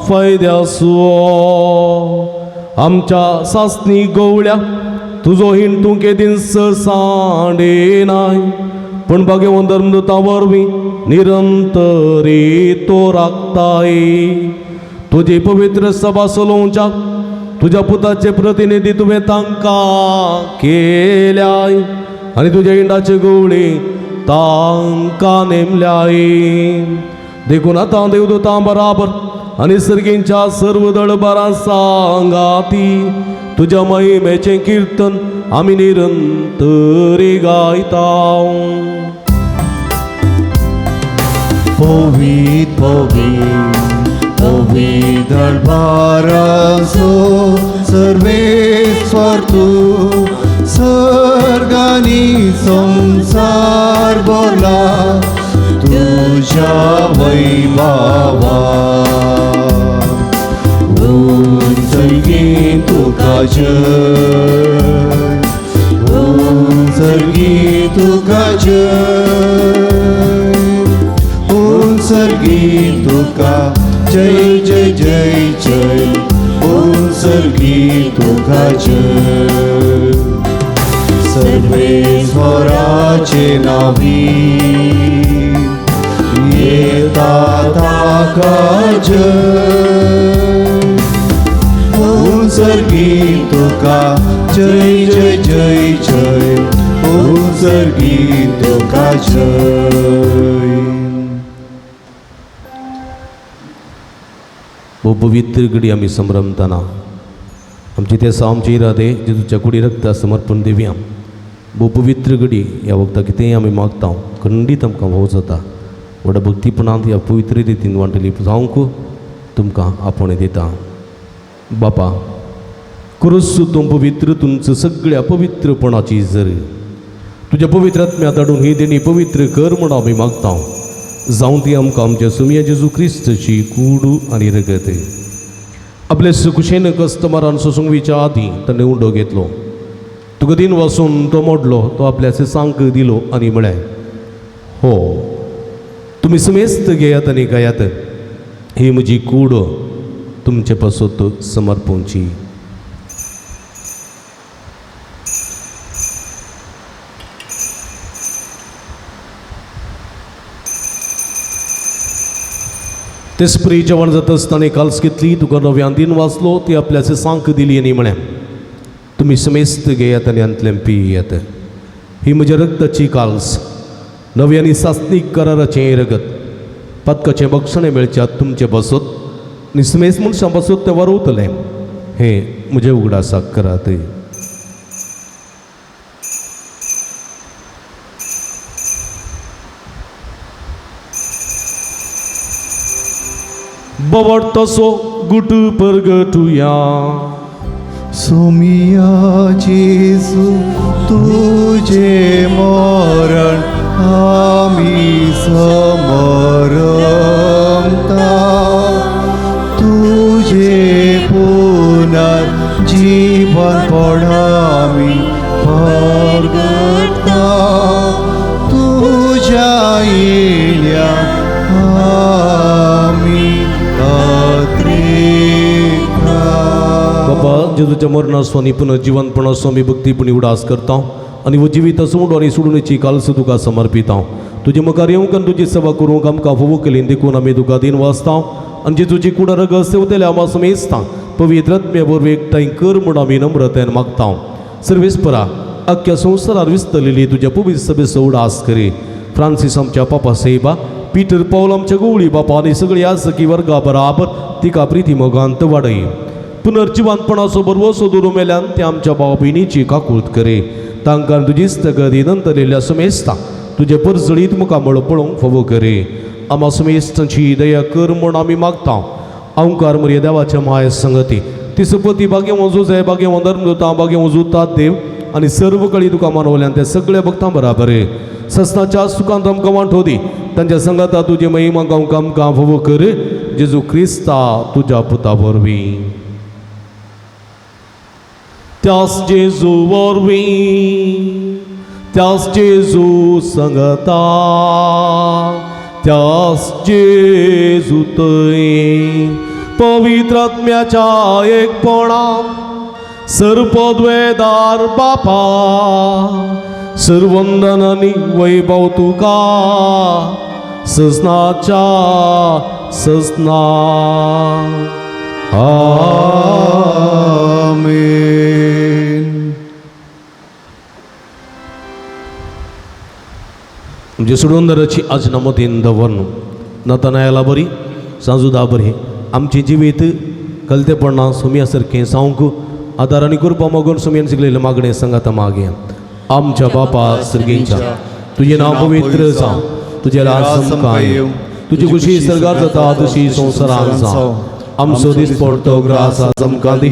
फायद्यासो आमच्या सासनी गवळ्या तुजो हिण तूं केदीन सांडे नाय पूण भाग्यवंत धर्मदूता वरवीं निरंतरी तो राखताय. तुजी पवित्र सभा चलोवच्याक तुज्या पुताचे प्रतिनिधी तुवें तांकां केल्याय आनी तुज्या इंडाचे गवळी तांकां नेमल्याय. देखून आतां देवदूतां बराबर आनी सर्गींच्या सर्व दळबारां सांगाती तुज्या महिमेचें किर्तन आमी निरंतरी गायता. पवित पवित पवित दरबारासो सर्वेस्वर तूं सर्गानी संसार भरला तुझ्या वैभवा. उंचगी तुका जय, उंचगी तुका जय, उंचगी तुका जय जय जय जय, उंचगी तुका जय. सर्वेश्वराचे नावी येता ताका जय, उंचगी तुका जय जय जय जय, उंचगी तुका जय. भोव पवित्र घडी आमी संभ्रमतना आमची ते आमचे इरादे जेजूच्या कुडी रक्ता समर्पण दिवया. भोव पवित्र घडी ह्या वखदाक कितेंय आमी मागता खंडीत आमकां भोव जाता. व्हडा भक्तीपणांत ह्या पवित्र रितीन वांटली जावंक तुमकां आपोवणें दिता. बापा क्रुस तूं पवित्र तुमचं सगळ्या पवित्रपणाची जर तुज्या पवित्र आत्म्या धाडून ही देणी पवित्र कर म्हूण आमी मागता. जावं ती आमकां आमच्या सुमया जेजू क्रिस्तची कूड आनी रगत. आपले सुकुशेन कस्टमरान सोसूंक आदीं ताणें उंडो घेतलो. तुका दिन वसून तो मोडलो तो आपल्या सांक दिलो आनी म्हळें हो तुमी समेस्त घेयात आनी गायात ही म्हजी कूड तुमचे पासत समर्पणची. तेसपरी जेवण जाता आसतना काल्स घेतली तुका नव्यान दिन वाचलो ती आपल्याचे सांक दिली आनी म्हळें तुमी समेस्त घेयात आनी हांतलें पियात ही म्हज्या रक्ताची काल्स नवी आनी सासनीक कराराचें रगत पातकाचें बक्षणें मेळच्यात तुमचे बसत आनी समेस्त मनशां बसत तें वरवतलें हें म्हजें उगडासाक करात. बवड तसो गुट परगटुया. सोमिया जेजू तुझे मरण आमी समरमता तुझे पुनर्जीवन आमी परगटता तुझ्या येण्या आमी बाबा जेजूच्या मरणाचो आनी पुनर्जिवनपणाचो आमी भक्तीपणी उडास करता. आनी हो जिवीत सोडून आनी सोडूनची कालस तुका समर्पितांव. तुजे मुखार येवंक आनी तुजी सेवा करूंक आमकां फावो केली देखून आमी तुका दिन वाचतांव आनी जेजूची कुडा रगत सेवतल्या आमा समेस्तांक पवित्र आत्म्या वरवीं एकठांय कर म्हूण आमी नम्रतेन मागतांव. सर्वेस्परा अख्ख्या संवसारार विस्तरलेली तुज्या पवित्र सभेचो उडास करी. फ्रांसीस आमच्या पापा साहेबा, पीटर पावल आमच्या गवळी बापा आनी सगळी याजकी वर्गा बराबर तिका प्रिती मोगांत वाडय. पुनर्जिवंतपणाचो बरवसो दवरून मेल्यान ते आमच्या भाव भयणीची काकूळत करे. तांकां तुजी स्थगती नंतर येयल्ल्या समेस्तां तुजे परजळीत मुखामळ पळोवंक फावो करे. आमा समेस्तांची दया कर म्हूण आमी मागता. अंकार मरिया देवाच्या माय संगती ती सुपती भाग्यवंत जुजे भाग्यवंत धर्मदूतां भाग्यवंत जुतात देव आनी सर्व कळी तुका मानवल्यान त्या सगळ्या भक्तां बराबर सस्नाच्या सुखांत आमकां वांटो दी. तांच्या संगता तुजी महिमा गावंक आमकां फावो कर. जेजू क्रिस्ता तुज्या पुता वरवीं. त्यास जेजू वरवीं, त्यास जेजू संगता, त्यास जेजू थंय पवित्र आत्म्याच्या एकपणान सर्पद्वेदार बापा सर्वंदन आनी वैभव तुका सजनाच्या सजना. आमेन. म्हणजे सोडून आज नमतीन दवरन नतनायला बरी सांजुदा बरी आमचें जिवीत कलतेपणा सुमया सारकें जावंक आदार आनी कृपा मागून सुमयान शिकलेलें मागणें सांगाता मागया. आमच्या बापा सर्गींच्या तुजें नांव पवित्र जावं, तुजें राज आमकां येवं, तुजी खुशी सर्गार जाता तशी संवसारान जावं. आमचो दिसपडतो ग्रास आज आमकां दी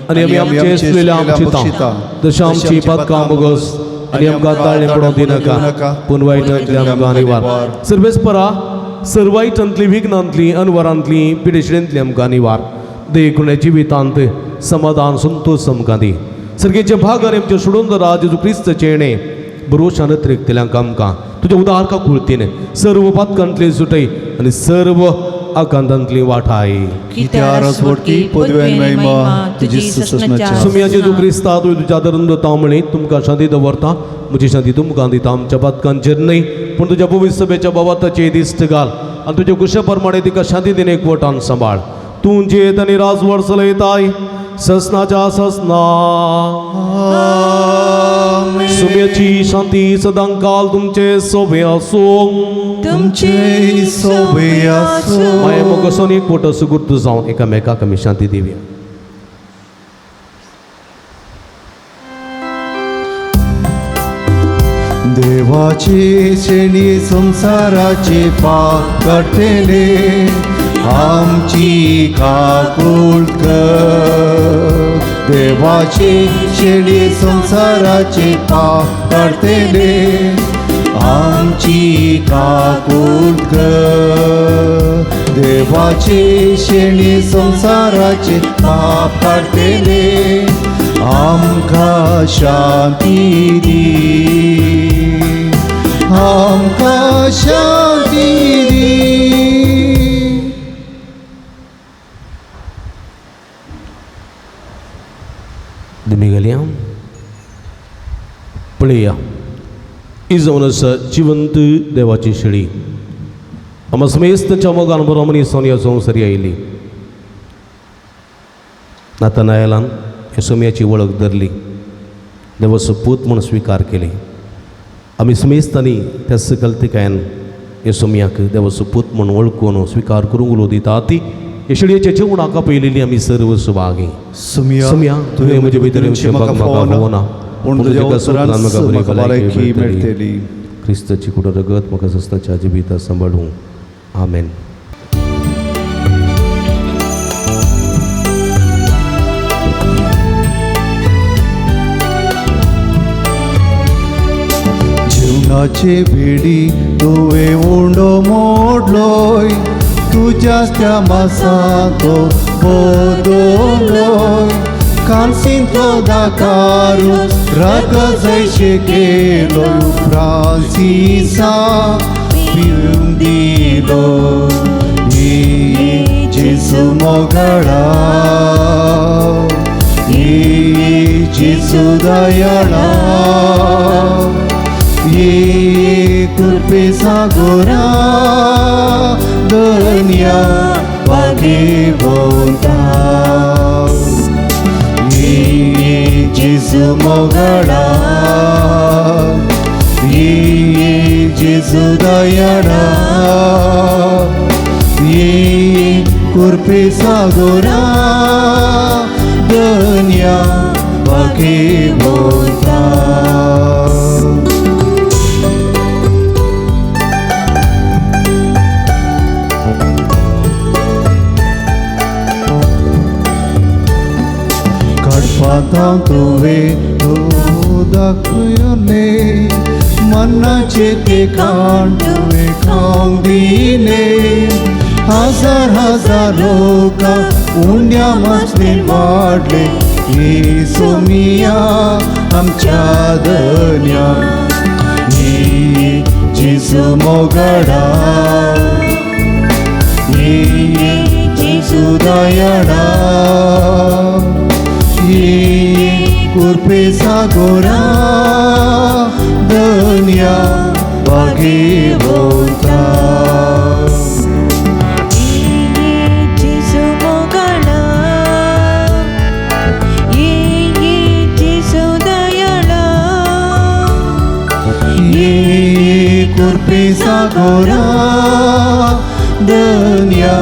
आनी आमी आमचे आसलेल्या आमची तां तशें आमची पातकां बोगस आनी आमकां ताळें पडोवंक दिनाका पूण वायटांतली आमकां निवार. सर्वेस्परा सर्वायटांतली विघ्नांतली अनवरांतली पिडेशिडेंतली आमकां निवार. देखून जिवितांत समाधान संतोष आमकां दी. सर्गेचे भाग आनी आमचे सोडून राज जेजू क्रिस्तचें येणें भरोशान अतिरिक्तल्यांक आमकां तुज्या उदार काकुळतीन सर्व पातकांतली सुटय आनी सर्व आकांतांतली वाठाय. कित्याक राजवटी पदवी आनी महिमा तुजी ससनाच्या. सुमया जेजू क्रिस्ता तुवें तुज्या आदरान दवरता म्हळी तुमकां शांती दवरता, म्हजी शांती तुमकां दिता. आमच्या पातकांचेर न्हय पूण तुज्या पवित्र सभेच्या बाबाताचेर दिश्ट घाल आनी तुज्या कुशा प्रमाणे तिका शांती दिवन एकवटान सांबाळ. तूं जियेत आनी राजवट चलयताय ससनाच्या ससना. सुम्याची शांती सदांकाल तुमचे सोबे आसूं. तुमचे सोबे आसूं. माया मोगसून एकवट सुगूर्त जावन एकामेकाक आमी शांती दिवया. देवाची शेणी संसाराचे पाप काडटले आमची काकूळ कर. देवाची शेणी संसाराचे पाप काडटले आमची काकूळ कर. देवाची शेणी संसाराचे पाप काडटले आमकां शांती दी, आमकां शांती दी. दिमी घालया पळया ही जावन आसा जिवंत देवाची शेळी. आमा समेस्तांच्या मोगान बरो मनीस ह्या संवसारी आयली. नातनायलान ह्या सोम्याची वळख धरली, देवाचो पूत म्हूण स्विकार केली. आमी समेस्तांनी त्या सकलतिकायन ह्या सोम्याक देवाचो पूत म्हूण वळखून स्विकार करूंक उलो दिता. ती ह्या शेळयेच्या जेवणाक आपयलेली आमी सर्व सुभागी. सुमया तुवें म्हजे भितर येवचें म्हाका फावना, पूण तुज्या उतरान म्हाका भलायकी मेळटली. क्रिस्ताची कुड रगत म्हाका सस्नाच्या जिविता सांबाळूं. आमेन. जीवनाची भिडी तुवें उंडो मोडलोय, तुज्याच त्या मासांतो बदलोय. कांसींतलो दाकारू रगत जैशे केलोय, फ्रांसिसा पिवंक दिलो. ही जेजू मोगळा, ही जेजू दयाळा, ये कृपे सागोरा दन्या भागेवंता। ये जेजू मोगळा, ये जेजू दयाळा, ये कृपे सागोरा दन्या भागेवंता। काडपांत तुवें दाखयलें, मनाचे ते काण तुवें खावंक दिलें। हजार हजार लोकां उंड्या मासणेन वाडले, ये सोमिया आमच्या दन्या। ये जेजू मोगळा, ये जेजू दयाळा, ये कृपे सागोरा दन्या भागेवंता। जेजू मोगळा, ये जेजू दयाळा, ये कृपे सागोरा दन्या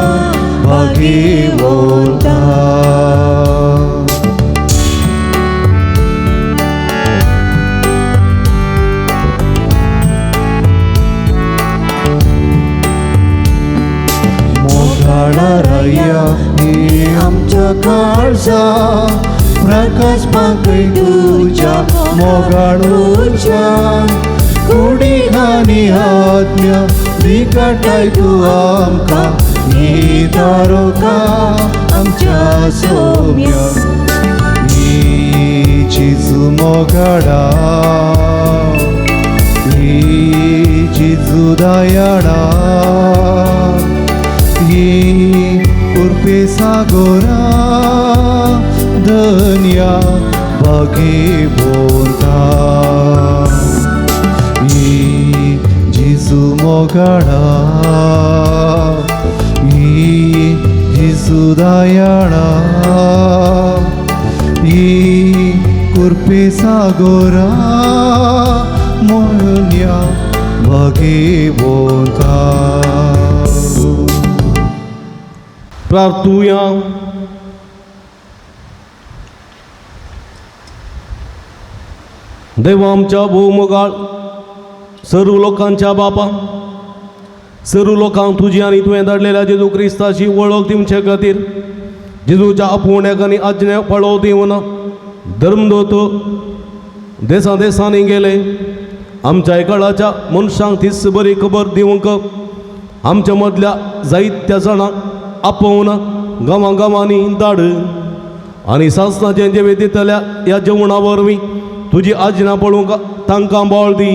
भागेवंता। मोगाळा हे आमच्या काळजा प्रकाश पाकय तुज्या मोगाळ उर्जान, कुडी आनी आत्म्या विकटाय तूं आमकां, ही तारोका आमच्या सोम्या। ही जेजू मोगाळा, ही जेजू दयाळा, ये कृपे सागोरा दन्या भागेवंता। ये जेजू मोगाळा, ये जेजू दयाळा, ये कृपे सागोरा मोन्या भागेवंता। प्रार्थुया। देवा आमच्या भोवमोगाळ सर्व लोकांच्या बापा, सर्व लोकांक तुजी आनी तुवें धाडलेल्या जेजू क्रिस्ताची वळख दिवचे खातीर जेजूच्या आपोवण्याक आनी आज्ञा पाळो दिवन धर्मदूत देसा देसांनी गेले। आमच्या काळाच्या मनशांक तीच बरी खबर दिवंक आमच्या मदल्या जायत्या जाणांक आपोवन गांवां गांवांनी धाड आनी सासणाचें जेवे दितल्या ह्या जेवणा वरवीं तुजी आज्ञा पळोवंक तांकां बळ दी।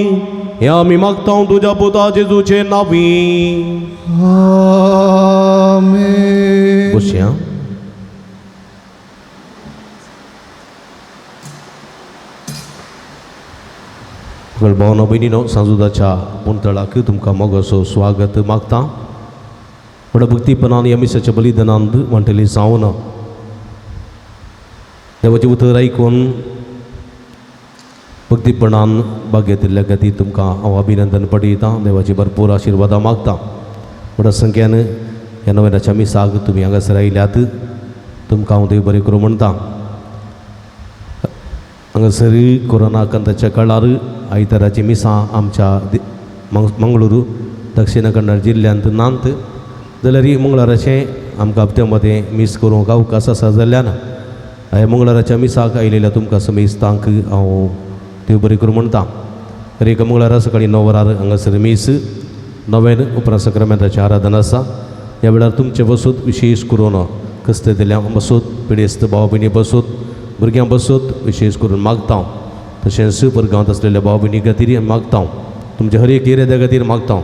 हें आमी मागता तुज्या पुता जेजूचे नांवी। आमेन। बसया। भावना भयणीनो, सांजुदाच्या पुंतळाक तुमकां मोगाचो स्वागत मागता। व्हडा भक्तीपणान ह्या मिसाच्या बलिदानान वांटेली जावन देवाचें उतर आयकून भक्तीपणान भाग घेतिल्ल्या खातीर तुमकां हांव अभिनंदन पडयतां। देवाची भरपूर आशिर्वादां मागता। व्हडा संख्यान ह्या नव्याच्या मिसाक तुमी हांगासर आयल्यात, तुमकां हांव देव बरें करूं म्हणटा। हांगासर कोरोना आकांताच्या काळार आयताराची मिसां आमच्या मंगळुरू दक्षिण कन्नड जिल्ल्यांत नात जाल्यार मंगळाराचें आमकां हप्त्या मदें मीस करूंक अवकाश आसा जाल्ल्यान ह्या मंगळाराच्या मिसाक आयिल्ल्या तुमकां समेस्तांक हांव देव बरें करूं म्हणटा। हर एका मंगळारा सकाळीं 9 वरार हांगासर मीस, नव्यान उपरांत सक्रामेंताचें आराधन आसा। ह्या वेळार तुमचे बसूत विशेश करून कस्तेतल्या बसूत, पिडेस्त भाव भयणी बसूत, भुरग्यां बसूत विशेश करून मागता। तशेंच परगांवांत आसलेल्या भाव भयणी खातीर मागता, तुमच्या हर एक एरिया खातीर मागता।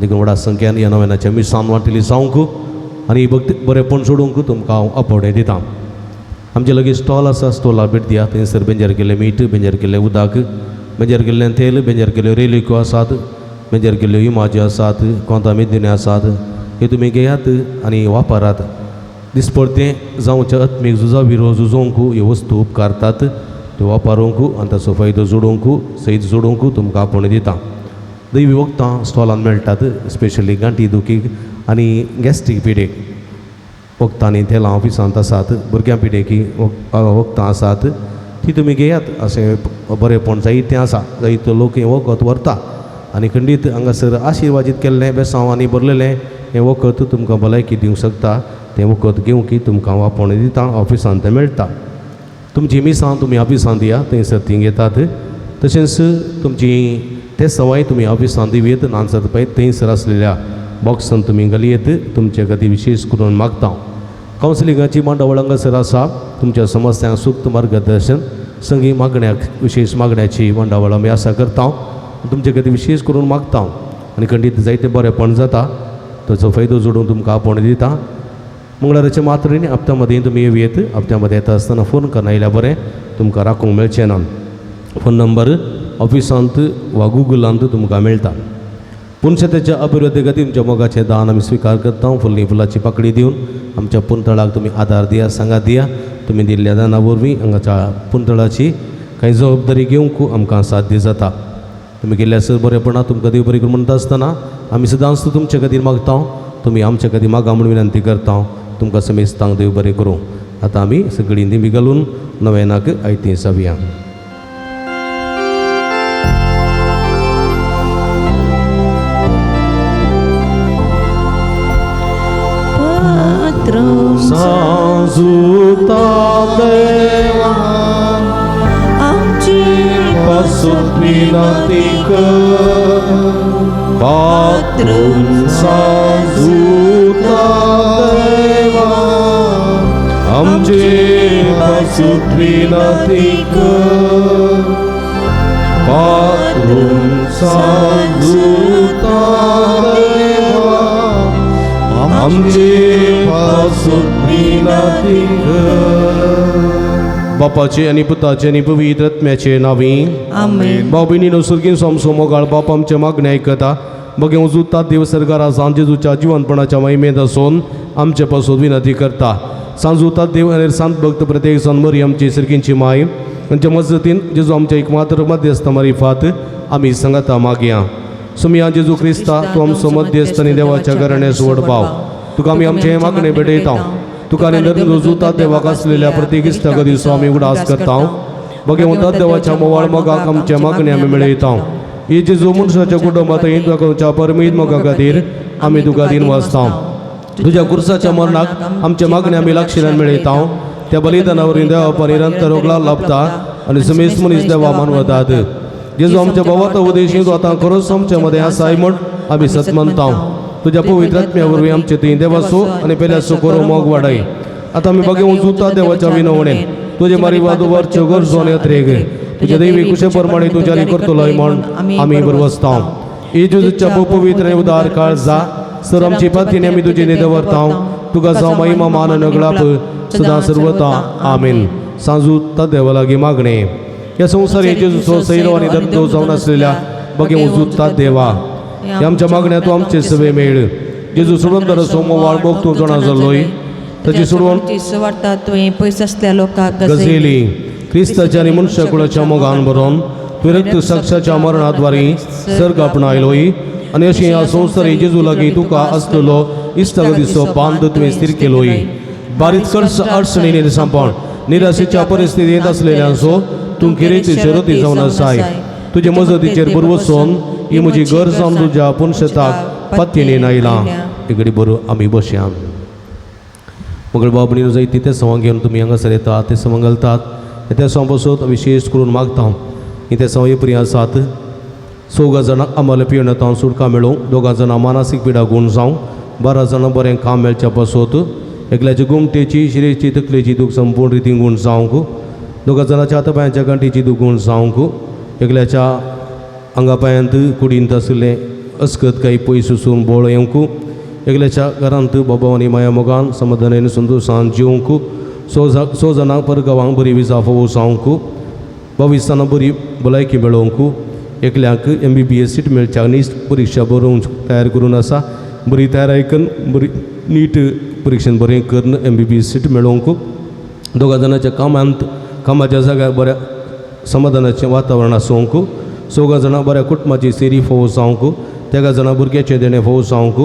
देखून व्हडा संख्यान ह्या नव्यानाच्या मिसान वांटेली जावंक आनी भक्ती बरेंपण सोडूंक तुमकां हांव आपोवणें दिता। आमचे लागीं स्टॉल आसा, स्टॉला भेट दिया. थंयसर बेंजर केल्लें मीठ, बेंजर केल्लें उदक, बेंजर केल्लें तेल, बेंजर केल्ल्यो रेलिक्यो आसात, बेंजर केल्ल्यो इमाज्यो आसात, कोंता मेदिन्यो आसात. हे तुमी घेयात आनी वापरात. दिसपडतें जावच्या आत्मीक झुजा विरो झुजोवंक ह्यो वस्तू उपकारतात. त्यो वापरूंक आनी ताचो फायदो जोडूंक सयत जोडूंक तुमकां आपोवणें दिता. दैवी वखदां स्टॉलान मेळटात, स्पेशली गांठी दुखीक आनी गॅस्ट्रीक पिडेक. वखदां आनी तेलां ऑफिसांत आसात. भुरग्यां पिडेकी वखदां आसात, ती तुमी घेयात. अशें बरेंपण जायतें आसा, जायतो लोक हें वखद व्हरता आनी खंडीत हांगासर आशिर्वादीत केल्लें बेसांव आनी भरलेलें हें वखद तुमकां भलायकी दिवंक शकता. तें वखद घेवंक तुमकां आपोवणें दिता. ऑफिसांत तें मेळटा. तुमची मिसां तुमी ऑफिसांत दिया, थंयसर तीं घेतात. तशेंच तुमची ते सवाय तुमी ऑफिसांत दिवयेत, नाजाल्यार पळय थंयसर आसलेल्या बॉक्सान तुमी घालयेत. तुमचे खातीर विशेश करून मागता. कावन्सिलिंगाची मांडावळ हांगासर आसा. तुमच्या समस्यांक सुक्त मार्गदर्शन संगी मागण्याक विशेश मागण्याची मांडावळ आमी आसा करता. तुमचे खातीर विशेश करून मागता आनी खंडीत जायते बरेंपण जाता. ताचो फायदो जोडून तुमकां आपोवणें दिता. मंगळाराचे मात्र न्ही, हप्त्या मदीं तुमी येवयेत. हप्त्या मदीं येता आसतना फोन करना आयल्यार बरें, तुमकां राखूंक मेळचें ना. फोन नंबर ऑफिसांत वा गुगलांत तुमकां मेळटा. पुनशेताच्या अभिवृद्धी खातीर तुमच्या मोगाचें दान आमी स्विकार करता. फुल्ली फुलाची पाकळी दिवन आमच्या पुंतळाक तुमी आदार दिया, सांगात दिया. तुमी दिल्ल्या दाना वरवीं हांगाच्या पुंतळाची कांय जबाबदारी घेवंक आमकां साध्य जाता. तुमी केल्ल्या सर बरेपणा तुमकां देव बरें करूं म्हणटा आसतना आमी सदांच तुमचे खातीर मागता. तुमी आमचे खातीर मागा म्हूण विनंती करता. तुमकां समेस्तांक देव बरें करूं. आतां आमी सगळीं दिंबी घालून नवेनाक आयतीं जावया. सांजुता देवा आमची पासून विनंती कर, पात्रून सांजुता देवा आमचे पासून विनंती कर, पात्रून सांजुता देवा आमचे पासून विनंती कर. बापाचे आनी पुताचे आनी पवित्र आत्म्याचे नांवी आमेन. भाव भयणीनो, सुर्गीन सोमसो मोगाळ बाप आमचे मागणें आयकता. मगे उजुता देव सरकारा सांज जेजूच्या जिवनपणाच्या महिमेंत आसून आमचे पासून विनंती करता. सांजुता देव आनी सांत भक्त प्रत्येक जाण मरी आमची सिरकींची माय आमच्या मजतीन जेजू आमच्या एक मात्र मध्यस्थ मारिफात आमी सांगाता मागया. सुमिया जेजू क्रिस्ता, तूं आमचो मध्यस्थ आनी देवाच्या घराण्यास व्हड भाव. तुका आमी आमचें मागणें भेटयता. तुका आनी रुजुता देवाक आसलेल्या प्रत्येक इश्टा खातीर आमी उगडास करता. भगवंता देवाच्या मोवाळ मोगाक आमच्या मागणें आमी मेळयता. ही जेजू मनशाच्या कुटुंबात तुका परमीत मोगा खातीर आमी तुका दिन वाचता. तुज्या कुर्साच्या मरणाक आमच्या मागणें आमी लागशिल्ल्यान मेळयता. त्या बलिदाना वरवीं देवा निरंतर रोगला लाभता आनी समेस्त मनीस देवा मानवतात. जेजू आमच्या भावात उदेशी तूं आतां खरोच आमच्या मदें आसाय म्हूण आमी सत मानता. तुज्या पवित्र आत्म्या वरवीं आमचे थंय देवाचो आनी पेल्याचो करो मोग वाडय. आतां आमी बगे उजुता देवाच्या विनवणेन तुजे मारी वादुवारच्यो गरजो आनी अत्रेग तुज्या दैवी कुशे प्रमाणे तूं जारी करतलोय म्हूण आमी बरवसता. ही जेजूच्या पवित्र आनी उदार काळजा सर आमची पातीन आमी तुजी न्ही दवरता. तुका जावं महिमा मान नगळाप सदां सर्वता. आमीन. सांजू देवा लागीं मागणें. ह्या संवसारी जेजूचो सैरो आनी धंदो जावन आसलेल्या बगे उजुता देवा, ह्या आमच्या मागण्या तूं आमचे सवे मेळ. जेजू सोडून तर सोमवार मोग तूं जाणा जालोय ताची सोडवण सुवार्ता तुवें पयस आसल्या लोकांक गझेली क्रिस्ताच्या आनी मनशाकुळाच्या मोगान बरोवन तुवें रक्त साक्षाच्या मरणाद्वारे सर्ग आपणायलोय आनी अशें ह्या संवसारी जेजू लागीं तुका आसलेलो इश्टागतीचो बांद तुवें स्थीर केलोय. बारीक खर्च अडचणी निरसांपण निराशेच्या परिस्थितींत आसलेल्यांचो तूं खेरीत शरती जावन आसाय. तुजे मजतीचेर पुरवसून ही म्हजी गरज जावन तुज्या पुनशेताक पत्तीने आयलां. इकडे बरो आमी बसया. मगळ बाबणीन जायती ते सवंग घेवन तुमी हांगासर येतात, ते सवंग घालतात. ते सवंग बसत विशेश करून मागता. ही ते सवंग प्रिय आसात. चौगां जाणां आम्हाला पियेवन सुटका मेळूं, दोगां जाणां मानसीक पिडा गूण जावं, 12 जाणां बरें काम मेळच्या पासत, एकल्याची गुमटेची शिरेची तकलेची दूख संपूर्ण रितीन गूण जावंक, दोगां जाणांच्या हातापायांच्या गांठीची दूख गूण जावंक, एकल्याच्या आंगा पांयांत कुडींत आशिल्लें अस्कत काही पयस वचून बोळ येवंक, एकल्याच्या घरांत बाबा आनी माया मोगान समाधानान संतोशान जिवंक, स जाणांक परगांवांक बरी विजा फोव जावंक, 22 जाणां बरी भलायकी मेळोवंक, एकल्याक MBBS seat मेळच्याक नीट परिक्षा बरोवंक तयार करून आसा, बरी तयाराय करून बरी नीट परिक्षेन बरें करून MBBS seat मेळोवंक, दोगा जाणांच्या कामांत कामाच्या जाग्यार बऱ्या समाधानाचें वातावरण आसूंक, चौगा जाणां बऱ्या कुटुंबाची सेरी फोव जावंक, तेगा जाणां भुरग्याचें देणें फोव जावंक,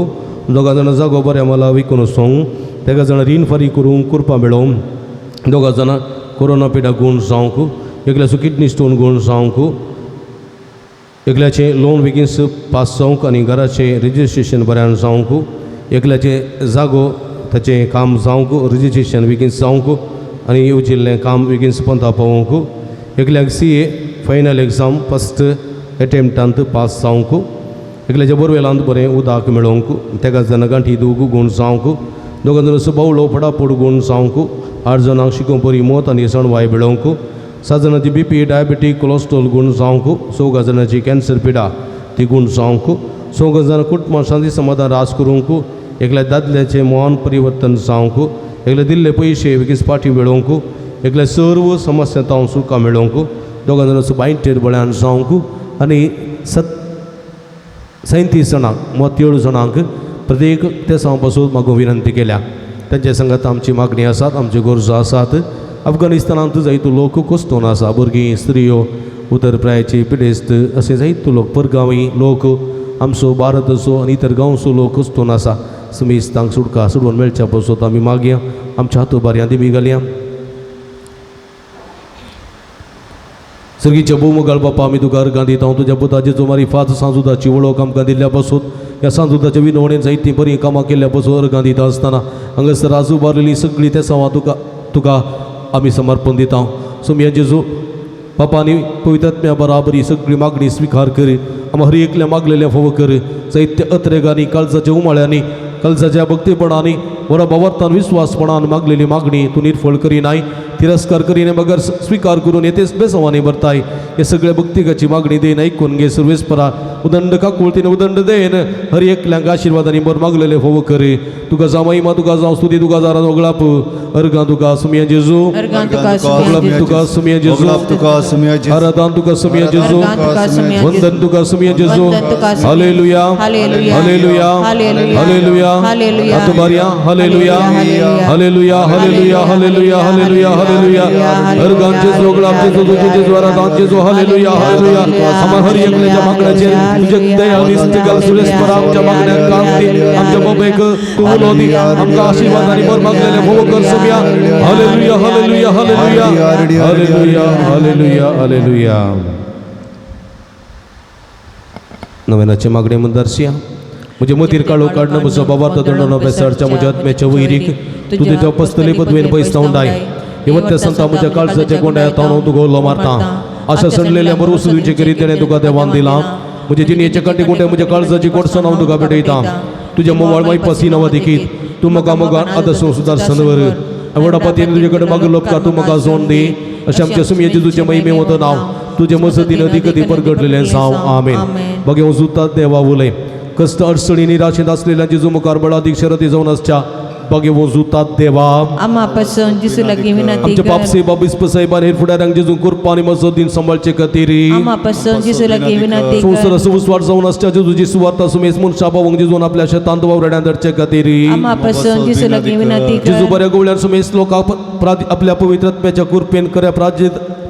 दोगा जाणां जागो बऱ्या मला विकून वचोंक, तेगा जाणां रीण फारीक करूंक कुरपां मेळोवंक, दोगा जाणां कोरोना पिडा गूण जावंक, एकल्याचो किडनी स्टोन गूण जावंक, एकल्याचें लोन बेगीन पास जावंक आनी घराचें रजिस्ट्रेशन बऱ्यान जावंक, एकल्याचें जागो ताचें काम जावंक रजिस्ट्रेशन बेगीन जावंक आनी येवजिल्लें काम बेगीन पंता पावोवंक, एकल्याक CA final exam first एटेम्प्टांत pass जावंक, एकल्याच्या बोरवेलांत बरें उदक मेळोवंक, तेगा जाणां गांठी दूग गूण जावंक, दोगां जाणां बावलो फटाफट गूण जावंक, 8 जाणांक शिकोवंक बरी मोत आनी सणवाय मेळोवंक, 7 जाणांची BP diabetic cholesterol गूण जावंक, 4 जाणांची कॅन्सर पिडा ती गूण जावंक, 4 जाणां कुटुंबां शांती समाधान रास करूंक, एकल्या दादल्याचें मन परिवर्तन जावंक, एकले दिल्ले पयशे बेगीन पाटी मेळोवंक, एकल्या सर्व समस्या तावन सुखां मेळोवंक, दोगां जाणांचो बांयटेर बळ्यान जावंक आनी 37 जाणांक 7 जाणांक प्रत्येक तेसांव पासून मागूंक विनंती केल्या. तांच्या संगात आमची मागणी आसात, आमच्यो गरजो आसात. अफगाणिस्तानांत जायतो लोक कोसतून आसा, भुरगीं स्त्रियो उतर प्रायाची पिडेस्त अशें जायतो लोक, परगांवी लोक, आमचो भारताचो आनी इतर गांवचो लोक कोसतून आसा. सुमेस्तांक सुटका सोडून मेळच्या पासून आमी मागया, आमच्या हातू बारयां दिमी घालया. सर्गीच्या भोवमुगाळ बापा, आमी तुका अर्गां दिता. तुज्या पुताची जुमारी फात सांजुदाची वळख आमकां दिल्ल्या पासून, ह्या सांजुदाच्या विनवणेन जायतीं बरीं कामां केल्ल्या पासून अर्गां दिता आसतना हांगासर आजू बारलेली सगळीं तेसांवां तुका आमी समर्पण दिता. सोमया जेजू बापा आनी पवित्र बराबरी सगळी मागणी स्विकार कर, आमी हर एकल्या मागलेल्या फोव कर. जायत्या अत्रेगांनी काळजाच्या उमाळ्यांनी काळजाच्या भक्तीपणांनी व्हडा भावार्थान विस्वासपणान मागलेली मागणी तूं निर्फळ करिनाय, तिरस्कार करिनाय, मगर स्विकार करून येतेच बेसवानी भरताय. हे सगळ्या भक्तिकाची मागणी देन ऐकून घे. सर्वेस्परा उदंड काकुळतीन उदंड देन हर एकल्यांक आशिर्वादांनी बर मागलेले फोव कर. तुका जावं महिमा, तुका जावं स्तुती, तुका जारा वगळाप अर्गां तुका सुमया जेजू, तुका सुमया जेजू, तुका सुमया जेजू, आराधन तुका सुमया जेजू, वंदन तुका सुमया जेजू. हालेलुया, हालेलुया, हालेलुया, हातुबारिया, हालेलुया, हालेलुया, हालेलुया, हालेलुया, हालेलुया, हालेलुया. अर्गां जेजू, वगळाप जेजू, तुझे जेजू, आराधन जेजू. हालेलुया, हालेलुया. आम्हा हर एकल्याच्या मागण्याचेर तुझे दया निस्तगाल सुरेश आमच्या मागण्याक काम दी, आमच्या मोबेक तूं उलो दी, आमकां आशिर्वाद आनी बर मागलेले भोव कर सुमया. हालेलुया, हालेलुया, हालेलुया, हालेलुया, हालेलुया, हालेलुया. नव्यानाचे मागणे म्हणदारसिया, म्हजे मतीर काळो काडणं म्हजो बाबार्थ दंडो बेसारच्या म्हज्या आत्म्याच्या वैरीक तूं तुज्या पस्तली पदवेन पैसतावन दाय. हेवत्या संता म्हज्या काळजाच्या गोंड्या तावन तुका उलो मारता. आशा सणलेल्या बरोस तुजे करीत तेणें तुका देवान दिलां. म्हजे जिणेचे कांटे कुंटे म्हज्या काळजाची कोडसण हांव तुका भेटयता. तुज्या मोवाळ मायपासी नांवा देखीत तूं म्हाका मोगान आदर्श सुदार सनवर व्हडा पातयेन तुजे कडेन मागलो उपकार तूं म्हाका जोन दी. अशें आमच्या सुमये जेजूचें महिमे वता नांव तुजे मजतीन अदीक अदीक परगटलेलें जावं. आमेन. बगे वजुतात देवा उलय कश्ट अडचणी निराशेंत आसलेल्या जेजू मुखार बळादीक शरती जावन आसच्या बगे वजुतात देवा आमा पासून जेजू लागीं विनंती आमच्या कर. बापसे बाबीस साहेबान हेर फुडाऱ्यांक जेजू कृपा आनी मजतीन सांबाळचे खातीर आमा पासून जेजू लागीं विनंती कर. संवसाराचो उजवाड जावन आसच्या जेजूची सुवार्ता सुमेस मनशा पावोवंक जेजून आपल्या शेतांत वावराड्यान धाडचे खातीर आमा पासून जेजू लागीं विनंती कर. जेजू बऱ्या गवळ्यान सुमेस लोकांक आपल्या पवित्र आत्म्याच्या कृपेन खऱ्या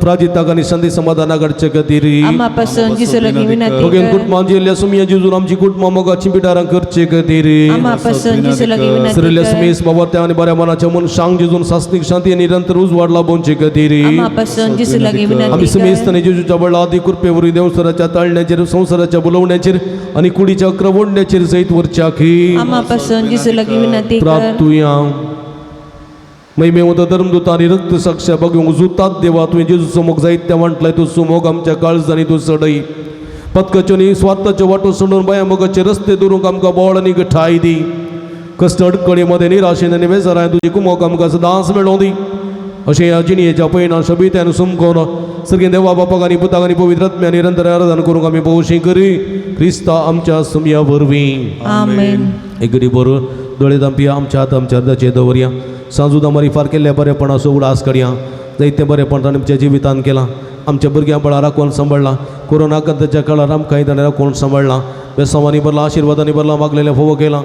प्राजिताक आनी संदी समाधानाक हाडचे खातीर आमा पासून जेजू लागीं विनंती बगेन कर. कुटुंबान जिल्ल्या सुमया जेजून आमची कुटुंबां मोगाची पिटारां करचे खातीर आमा पासून जेजू लागीं विनंती सरिल्ल्या कर. सुमेस बाबा आनी बऱ्या मनाच्या मनशांक जेजून सासणीक शांती आनी निरंतर उजवाड लाभोवचे खातीर आमा पासून जेजू लागीं आमी विनंती कर. सुमेस्तानी जेजूच्या बळा आदी कृपे वरवीं देवसराच्या ताळण्याचेर संवसाराच्या बोलवण्याचेर आनी कुडीच्या क्रवडण्याचेर सयत वरच्या की आमा पासून जेजू लागीं विनंती कर. प्राप्तुया महिमे वता धर्मदूत आनी रक्त साक्ष्या बघूंक जुतात देवा तुवें जेजूचो मोग जायत त्या म्हटलाय तूं सुमोग आमच्या काळजांनी तूं चडय पथकाच्यो आनी स्वार्थाच्यो वाटो सोडून बाया मोगाचे रस्ते दवरूंक आमकां बोळ आनी गठाय दी. कश्ट अडकणी मदें निराशेन आनी बेजारान तुजी कुमोक आमकां सदांच मेळों दी. अशें ह्या जिणयेच्या पयणान शबित्यान सुमकोन सर्गीं देवा बापाक आनी पुताक आनी पवित्र आत्म्या निरंतर आराधन करूंक आमी भोवशी करी क्रिस्ता आमच्या सुमया वरवीं. आमेन. एक गडी बरो दोळे दांपया, आमच्या हात आमच्या अर्दाचेर दवरया. सांजूद आमारी फार केल्ल्या बरेपणाचो उडास करया. जायतें बरेपण ताणें आमच्या जिवितान केलां. आमच्या भुरग्यां बळा राखून सांबाळ्ळां. कोरोना आकांताच्या काळार आमकां ताणें राखून सांबाळ्ळां. बेसांवांनी भरलां, आशिर्वादांनी भरलां, मागलेलें फोवो केलां.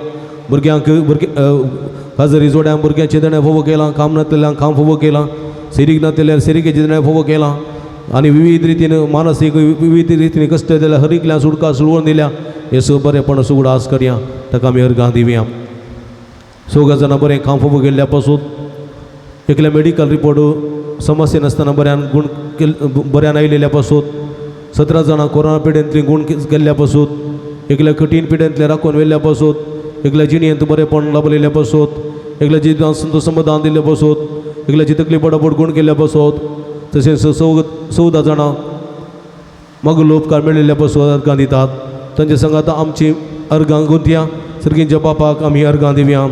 भुरग्यांक भुरगे हजरी जोड्यां भुरग्यांचें देणें फोवो केलां. काम नातलेल्यांक काम फोवो केलां. सिरीक नातलेल्यार सिरिकेचें देणें फोवो केलां. आनी विविध रितीन मानसीक विविध रितीन कश्ट दिल्या हर एकल्यान सुटका सुळवण दिल्या. हे सगळें बरेपण उगडास करया. ताका आमी अर्गां दिवया. सगळ्या जाणां बरें काम फोवो केल्ल्या पासून एकल्या मेडिकल रिपोर्ट समस्या नासतना बऱ्यान गुण बऱ्यान आयिल्ल्या पासून 17 जाणां कोरोना पिडेंतली गुण केल्ल्या पासून एकल्या कठीण पिडेंतले राखून व्हेल्ल्या पासून एकल्या जिणेंत बरेपण लाभलेल्या पासून एकल्या जिवितांत संतोष समाधान दिल्ल्या पासून एकल्याची तकली पटापट गुण केल्ल्या पासून तशेंच 14 जाणां मागलो उपकार मेळिल्ल्या पासून अर्गां दितात. तांचे संगात आमची अर्गां गुंतया. सर्गींच्या बापाक आमी अर्गां दिवया.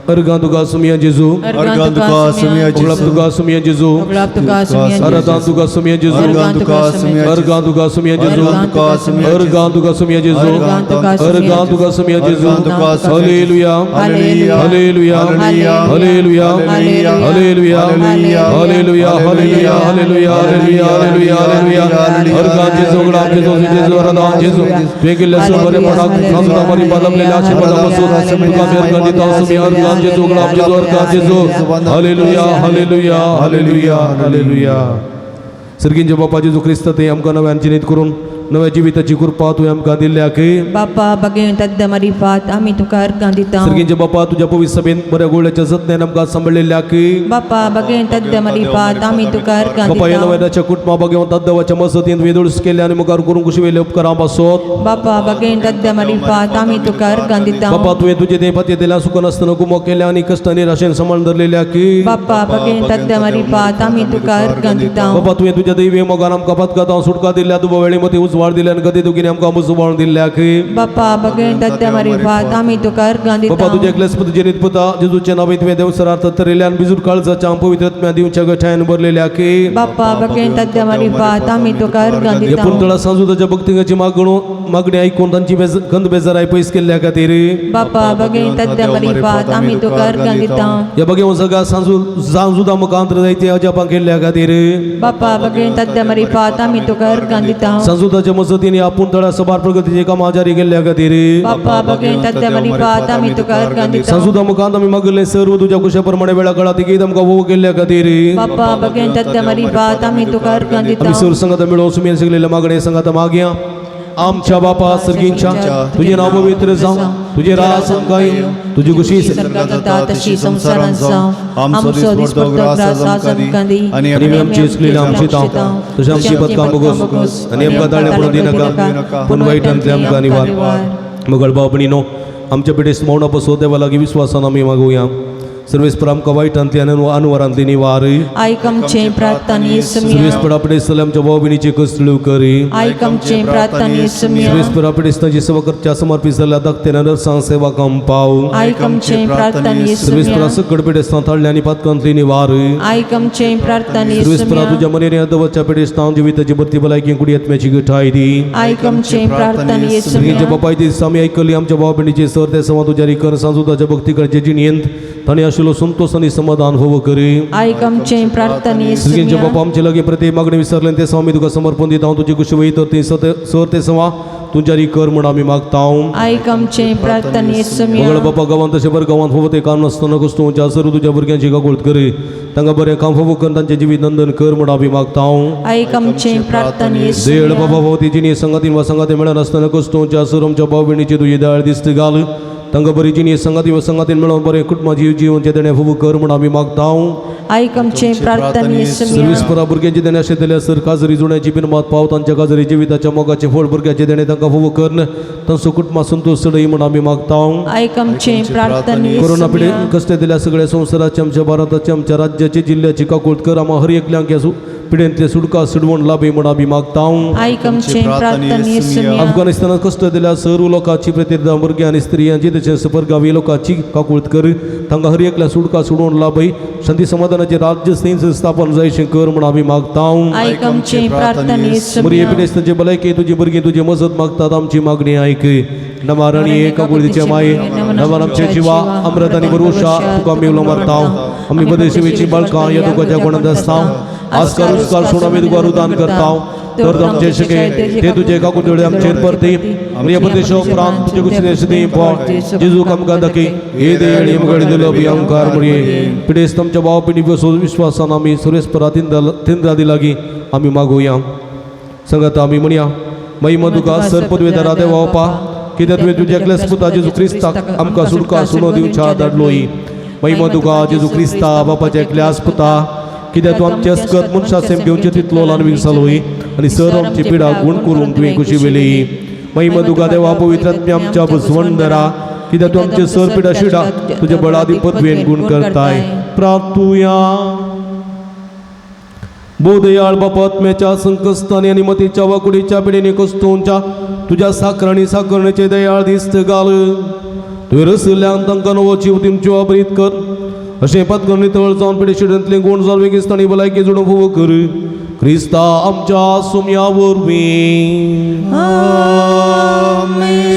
अर्गां तुका सुमया जेजू. अर्गां तुका सुमया उगडाप तुका सुमया जेजू. उगडाप तुका सुमया जेजू. अर्गां तुका सुमया जेजू. अर्गां तुका सुमया अर्गां तुका सुमया जेजू. अर्गां तुका सुमया अर्गां तुका सुमया जेजू. अर्गां तुका सुमया अर्गां तुका सुमया जेजू. अर्गां तुका Somaiya hallelujah. Hallelujah. Hallelujah. Hallelujah. Hallelujah. Hallelujah. Hallelujah. Hallelujah. Hallelujah. Hallelujah. Hallelujah. Hallelujah. अर्गां जेजू, उगडाप जेजू, जेजू, अर्गां जेजू. तुवें केल्ल्या सर्व बरेपणाक सांजूदा मरी बालमलेल्या आशिर्वादा पासून तुका आमी अर्गां दिता. सुमया अर्गां जेजू, उगडाप जेजू, अर्गां जेजू. हालेलुया. हालेलुया. हालेलुया. हालेलुया. सर्गींच्या बापा जेजू क्रिस्त ते आमकां नव्यान जिनीत करून नव्या जिविताची कृपा तुवें आमकां दिल्ल्या की बापा बगेन तद्द मरिफात आमी तुका अर्गां दिता. सर्गींच्या बापा तुज्या पवित्र सभेन बऱ्या गोळ्याच्या जतनेन आमकां सांबाळिल्ल्या की बापा बगेन तद्द मरिफात आमी तुका अर्गां बापा ह्या दिता. नव्याच्या कुटुंबा बगेवन तद्दवाच्या मजतीन तुवें दुरुस्त केल्ल्या आनी मुखार करूंक कुशिवेले उपकारां पासत बापा बगेन तद्द मरिफात आमी तुका अर्गां दिता. बापा तुवें तुजे ते पती दिल्या सुख नासतना गुमो केल्या आनी कश्ट निराशेन सांबाळून धरलेल्या की बापा बगेन तद्द मरिफात आमी तुका अर्गां दिता. बापा तुवें तुज्या दैवी मोगान आमकां पतकातां सुटका दिल्या, दुबा वेळी मती उजवाड दिल्या आनी गती दुखीन आमकां मुजवाळ दिल्ल्या की बापा बगेन तद्द मरिफात आमी तुका अर्गां बापा दिता. तुज्या एकलेच जेनीत पुता जेजूच्या नांवान तुवें देवसरार तरेल्यान बिजूर काळजाच्या पवित्र आत्म्या दिवच्या गठायन भरलेल्या की बापा बगेन तद्द मरिफात आमी तुका अर्गां ह्या दिता. पुंतळा सांजूदाच्या भक्तिंगाची मागणी ऐकून तांची गंध बेजाराय पयस केल्ल्या खातीर बापा बगेन तद्द मरिफात आमी तुका अर्गां दिता. ह्या बगेवन सगळ्या सांजुदा मुखांतर जायते अजापां केल्ल्या खातीर बापा बगेन तद्द मरिफात आमी तुका अर्गां दिता. सांजुदाच्या मजतीन ह्या पुंतळा सबार प्रगतीचे कामां जारी केल्ल्या खातीर बापा बगेन तद्द मरिफात आमी तुका अर्गां दिता. सांजुदा मुखांत आमी मागिल्लें सर्व तुज्या कुशा प्रमाणे वेळा काळा तिगीत आमकां वोव केल्ल्या खातीर बापा बगेन तद्द मरिफात आमी तुका अर्गां दिता. आमी सर्व संगात मेळोवन सुमेन सगळेल्या मागणे संगात मागया. आमच्या बापा सर्गींच्या तुजें नांव पवित्र जावं, तुजें राज आमकां येवं, तुजी खुशी स्वर्गात जाता तशी संवसारांत जावं. आमचो दिसपट्टो ग्रास आज आमकां दी आनी आमी आमची चुकलेली आमची ताव तशें आमची पदकां बगोस आनी आमकां ताळें पडून दिनाका, पूण वायटांतले आमकां निवार. मगळ भाव भयणीनो, आमच्या पिडेस्त मौना पसून देवा लागीं विस्वासान आमी मागोवया. सर्वेस्पर आमकां वायटांतली आनी अनवरांतली निवार. आयक आमचें प्रार्थना सुमया. सर्वेस्पर पिडेस्त आमच्या भाव भयणीची कसलू करी. आयक आमचें प्रार्थना सुमया. सर्वेस्पर पिडेस्तांची सेवा करच्या समर्पित जाल्ल्या धाकटे नर्सांक सेवा काम पाव. आयक आमचें प्रार्थना सर्वेस्परा सुमया. सकड पिडेस्तां थाडल्या आनी पातकांतली निवार. आयक आमचें प्रार्थना सर्वेस्परा सुमया. तुज्या मनेर दवरच्या पिडेस्तां जिविताची भरती भलायकी कुडी आत्म्याची गठाय दी. आयक आमचें प्रार्थना सर्गींच्या सुमया. बापाय ती आमी आयकली आमच्या भाव भयणीचे सर ते सवा तुज्या रिकर सांजुदाच्या भक्ती करचे जिणयेंत तांणी आशिल्लो संतोष आनी समाधान होवो करी. आयक आमचें प्रार्थना सर्गींच्या सुमया. बापा आमचे लागीं प्रति मागणी विसरले ते सवा आमी तुका समर्पण दिता. हांव तुजी कुशी वयता ती सर ते सवा तुज्या कर म्हूण आमी मागता. आयक आमचें प्रार्थना मगळ सुमया. बापा गांवांत तशें बरें गांवांत फोवो तें काम नासतना कस्तुच्या सर्व तुज्या भुरग्यांची काकुळट करी. तांकां बरें काम फोवो कर, तांचें जिवीत नंदन कर म्हूण आमी मागता. आयक आमचें प्रार्थना देळ सुमया. बाबा भोवती जिणी संगातीन वा संगाती मेळनासतना कस्तुच्या सर्व आमच्या भाव भयणीची तुजी दयाळ दिस्त घाल. तांकां बरी जिणी संगाती वा संगातीन मेळोवन बरें कुटुंबा जीव जिवनचें देणें फोवो कर म्हूण आमी मागता. आयक आमचें प्रार्थना सुमया. सर्वीस परा भुरग्यांचे देणें आशिल्ले सर काजरी जुण्याची बिनमात पाव. तांच्या काजरी जिविताच्या मोगाचें फळ भुरग्याचें देणें तांकां फोवो कर, तांचो कुटुंबा संतोष चडय म्हूण आमी मागता. आयक आमचें प्रार्थना कोरोना पिडे सुमया. कश्ट दिल्या सगळ्या संवसाराचे आमच्या भारताचे आमच्या राज्याचे जिल्ह्याची काकुळट कर. आम्हा हर एकल्यांक ह्या पिडेंतले सुटका सुडवण लाभी म्हूण आमी मागता. आयक आमचे प्रार्थने सुमया. अफगाणिस्तानात कश्ट दिल्या सर्व लोकांची प्रतिनिधा भुरग्यां आनी स्त्रियांची तशेंच परगावी लोकांची काकूळत कर. तांकां हर एकल्या सुटका सोडून लाभय शांती समाधानाचे राज्य थंय स्थापन जायशें कर म्हूण आमी मागता. आयक आमचे प्रार्थने मुरये सुमया. पिडेस्तांचे भलायकी तुजी भुरगीं तुजी मजत मागतात. आमची मागणी आयक. नमारणी काकुळतीचे माये नवान आमचे जिवा अमृत आनी बरुशा तुका आमी उलो मारता. आमी बदेशिवेची बाळकां ह्या तुकाच्या गुणांत आसता. आजकाल उस्कार सोड आमी तुका रुदान करता. तर आमचे शके ते तुजे काकुळते आमचेर परती आमी ह्या प्रदेशा उपरांत तुजे कुशीन दी जेजू आमकां दाखय हे देळ मगड दिलो बी आमकार मुरये पिडेस्त आमच्या भाव पिणी विश्वासान आमी सुरेशपरा तिंद्रादी लागीं आमी मागुया. संगत आमी म्हणया महिमा तुका सर पदवेदारा देवा बापा कित्याक तुवें तुज्या एकल्याच पुता जेजू क्रिस्ताक आमकां सुटका सुनो दिवच्या धाडलोय. महिमा तुका जेजू क्रिस्ता बापाच्या एकल्याच पुता कित्याक तूं आमचे अस्कत मनशा सेम घेवचे तितलो ल्हान विंगसालोय आनी सर आमची पिडा गुण करूंक तुवें खुशी वेली. महिमा तुका देवा पवित्र आत्म्या आमच्या बसवंदरा कित्याक तूं आमचे सर पिडा शिडा तुज्या बळादी पदवेन गुण करताय. प्रार्थुया. बोधयाळ बापात्म्याच्या संकस्तानी आनी मतीच्या वाकुडीच्या पिढीने कस्तोंच्या तुज्या साखरणी साखरणेचे दयाळ दिस्त घाल. तुवें रसल्यान तांकां नवो जीव दिवच्यो अबरीत कर. अशें पत्करणी तळ जावन पिढी शिडंतले गुण जावन वेगिस्तानी भलायकी जोडून फुव कर. क्रिस्ता आमच्या सुम्या वरवीं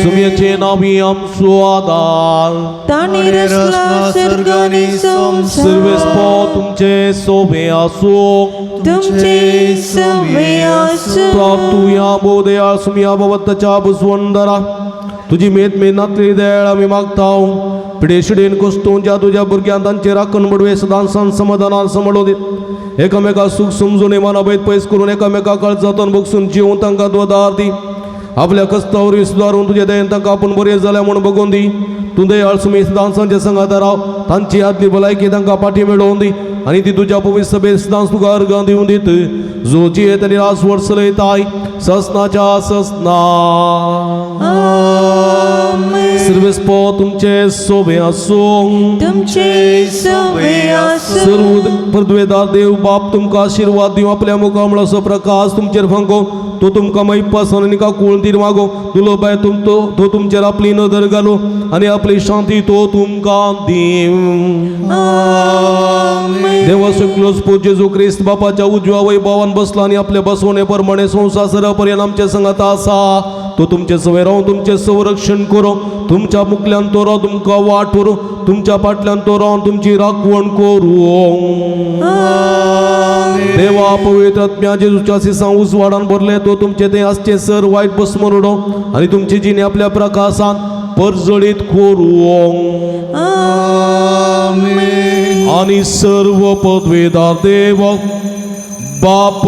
सुम्याचे नावी आमचो आदार ताणी रचला सर्ग आनी संवसार. सर्वेस्पो तुमचे सोबे आसूं. तुमचे सवे आसूं. प्राप्तुया बोधया सुमिया भवत्तच्या बुसवंदरा तुजी मेत मेनातली दयाळ आमी मागता. पिडेशिडेन कोस्तोंच्या तुज्या भुरग्यान तांचे राखण बडवे सदांसान समाधानान सांबाळून दित एकामेका सूख समजून मनाभेद पयस करून एकामेका काळजातून बगसून जिवन तांकां द्वदार दी. आपल्या कस्तावर सुदारून तुज्या दयेन तांकां आपूण बरें जालें म्हूण बगोवन दी. तूं दयाळ सुमी सदांसांच्या संगाता राव. तांची आदली भलायकी तांकां पाठी मेळोवन दी आनी ती तुज्या पवित्र सभेत सदांच तुका अर्गां दिवन दीत. जो जियेत आनी रास वर्सलयताय ससनाच्या ससना. सर्वेस्पो तुमचे सोबे आसूं. तुमचे सवे आसूं. सर्व पृथ्वेदार देव बाप तुमकां आशिर्वाद दिवं. आपल्या मुखामळाचो प्रकाश तुमचेर फांको तो तुमकां मैपासून आनी काकूळ मागो दुलो बाय तुमतो तो तुमचेर आपली नदर घालू आनी आपली शांती तो तुमकां दिवं. देवा सकलोच पूत जेजू क्रिस्त बापाच्या उजव्या वैभवान बसला आनी आपले बसवणे प्रमाणे संवसार सरापर्यंत आमच्या संगात आसा. तो तुमचे सवय रावून तुमचें संरक्षण करूं. तुमच्या मुखल्यान तो राव तुमकां वाट करूं. तुमच्या फाटल्यान तो रावन तुमची राखवण करूं. देवा पवित्र आत्म्या जेजूच्या सिसां उजवाडान भरले तो तुमचे ते आसचे सर वायट बसमन उडो आनी तुमची जिणे आपल्या प्रकाशान परजळीत करूं. आनी सर्व पदवेदार देव बाप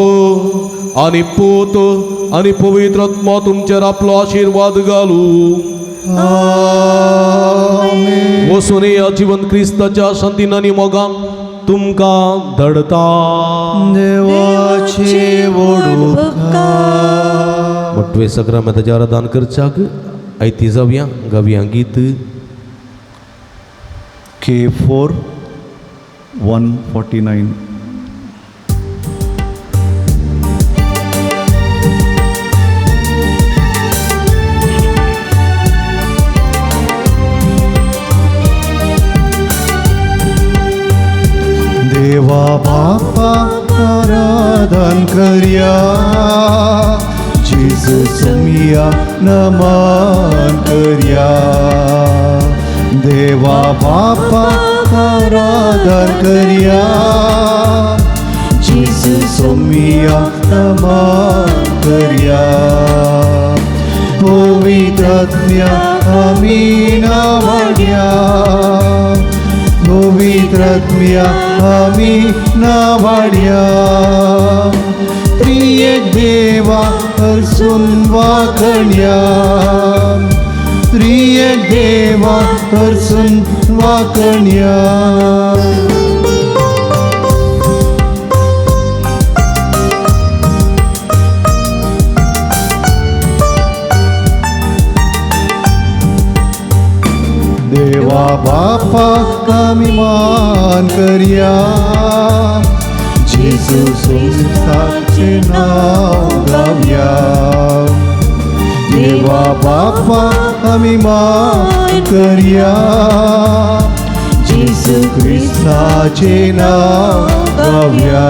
आनी पूत आनी पवित्र आत्मा तुमचेर आपलो आशिर्वाद घालू. वसून या जिवन क्रिस्ताच्या शांतीन आनी मोगान तुमकां धडता. देवाचे मोटवे सक्रामेंताचें आराधन करच्याक आयती जावया गावया गीत K4 149. देवा बापा आराधन करया जेजू सुमिया नमन करया. देवा बापा आराधन करया जेजू सुमिया नमन करया. पवित्र आत्म्या आमी नावाड्या पवित्र आत्म्या आमी नावाड्या. त्रियेक देवा हरसून वाखण्या त्रियेक देवा हरसून वाखण्या. देवा बापा आमी मान करया जेजू क्रिस्ताचें नांव गावया. देवा बापा आमी मान करया, जेजू क्रिस्ताचें नांव गावया.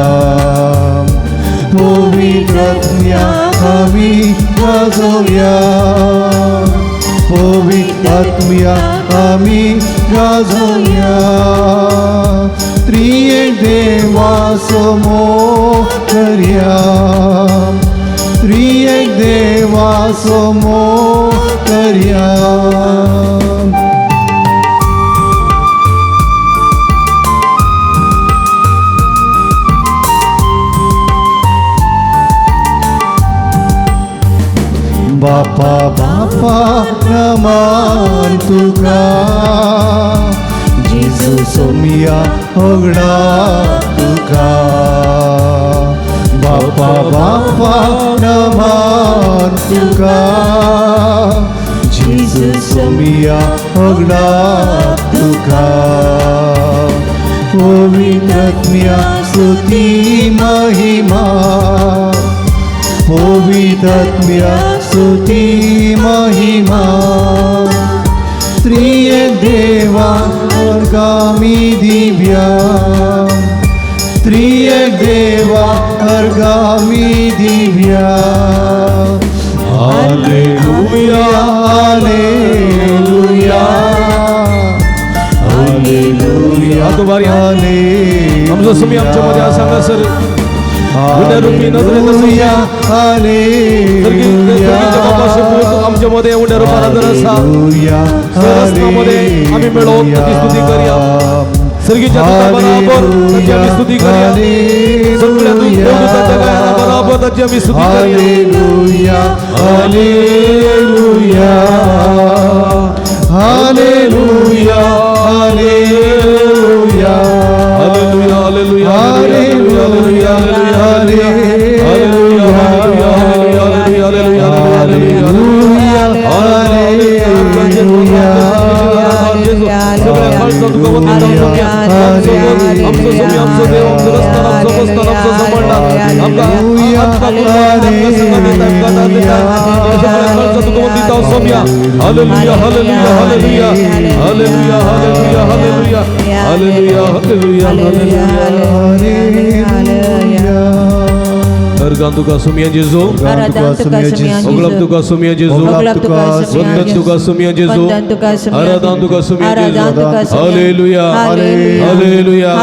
पवित्र आत्म्या आमी गाजोवया, पवित्र आत्म्या आमी गाजोवया. त्रियेक देवाचो मोग करया, त्रियेक देवाचो मोग करया. बापा बापा नमान तुका, जेजू सोमिया होगडा तुका. बापा बापा नमान तुका, जेजू सोमिया होगडा तुका. पवित्र आत्म्या स्तुती महिमा, पवित्र आत्म्या स्तुती महिमा. त्रियेक देवा अर्गामी दिव्या, त्रियेक देवा अर्गामी दिव्या. हालेलुया हालेलुया हालेलुया हालेलुया. आमचो सुमी आमच्या मध्ये आसा हांगासर उड्या रुपी नजरेत हालेलुया सर्गीच्या बाबा हालेलुया आमच्या मध्ये उड्या रुपान नजर आसा. सरसनामध्ये आम्ही मेळोवन ताची स्तुती करया. सर्गीच्या दूता बराबर ताची आमी स्तुती करया. सगळ्या देवदूताच्या गायना बराबर ताची आमी स्तुती करया. Hallelujah hallelujah hallelujah hallelujah hallelujah hallelujah hallelujah hallelujah hallelujah hallelujah hallelujah सगळ्या काळजात तुका वंदिता सोम्या. आमचो आमचो सोम्या, आमचो देव, आमचो रस्तान, आमचो बस्तान, आमचो सांबाळटा. आमकां आमकां आमकां संगत दिता, आमकां दाद दिता. सगळ्या काळजात तुका Vandita Saumya. Hallelujah hallelujah hallelujah hallelujah hallelujah hallelujah hallelujah hallelujah hallelujah. अर्गां तुका सोम्या जेजू, ओगलाप तुका सोम्या जेजू, वंदन तुका सोम्या जेजू, आराधन तुका सोम्या जेजू. Hallelujah hallelujah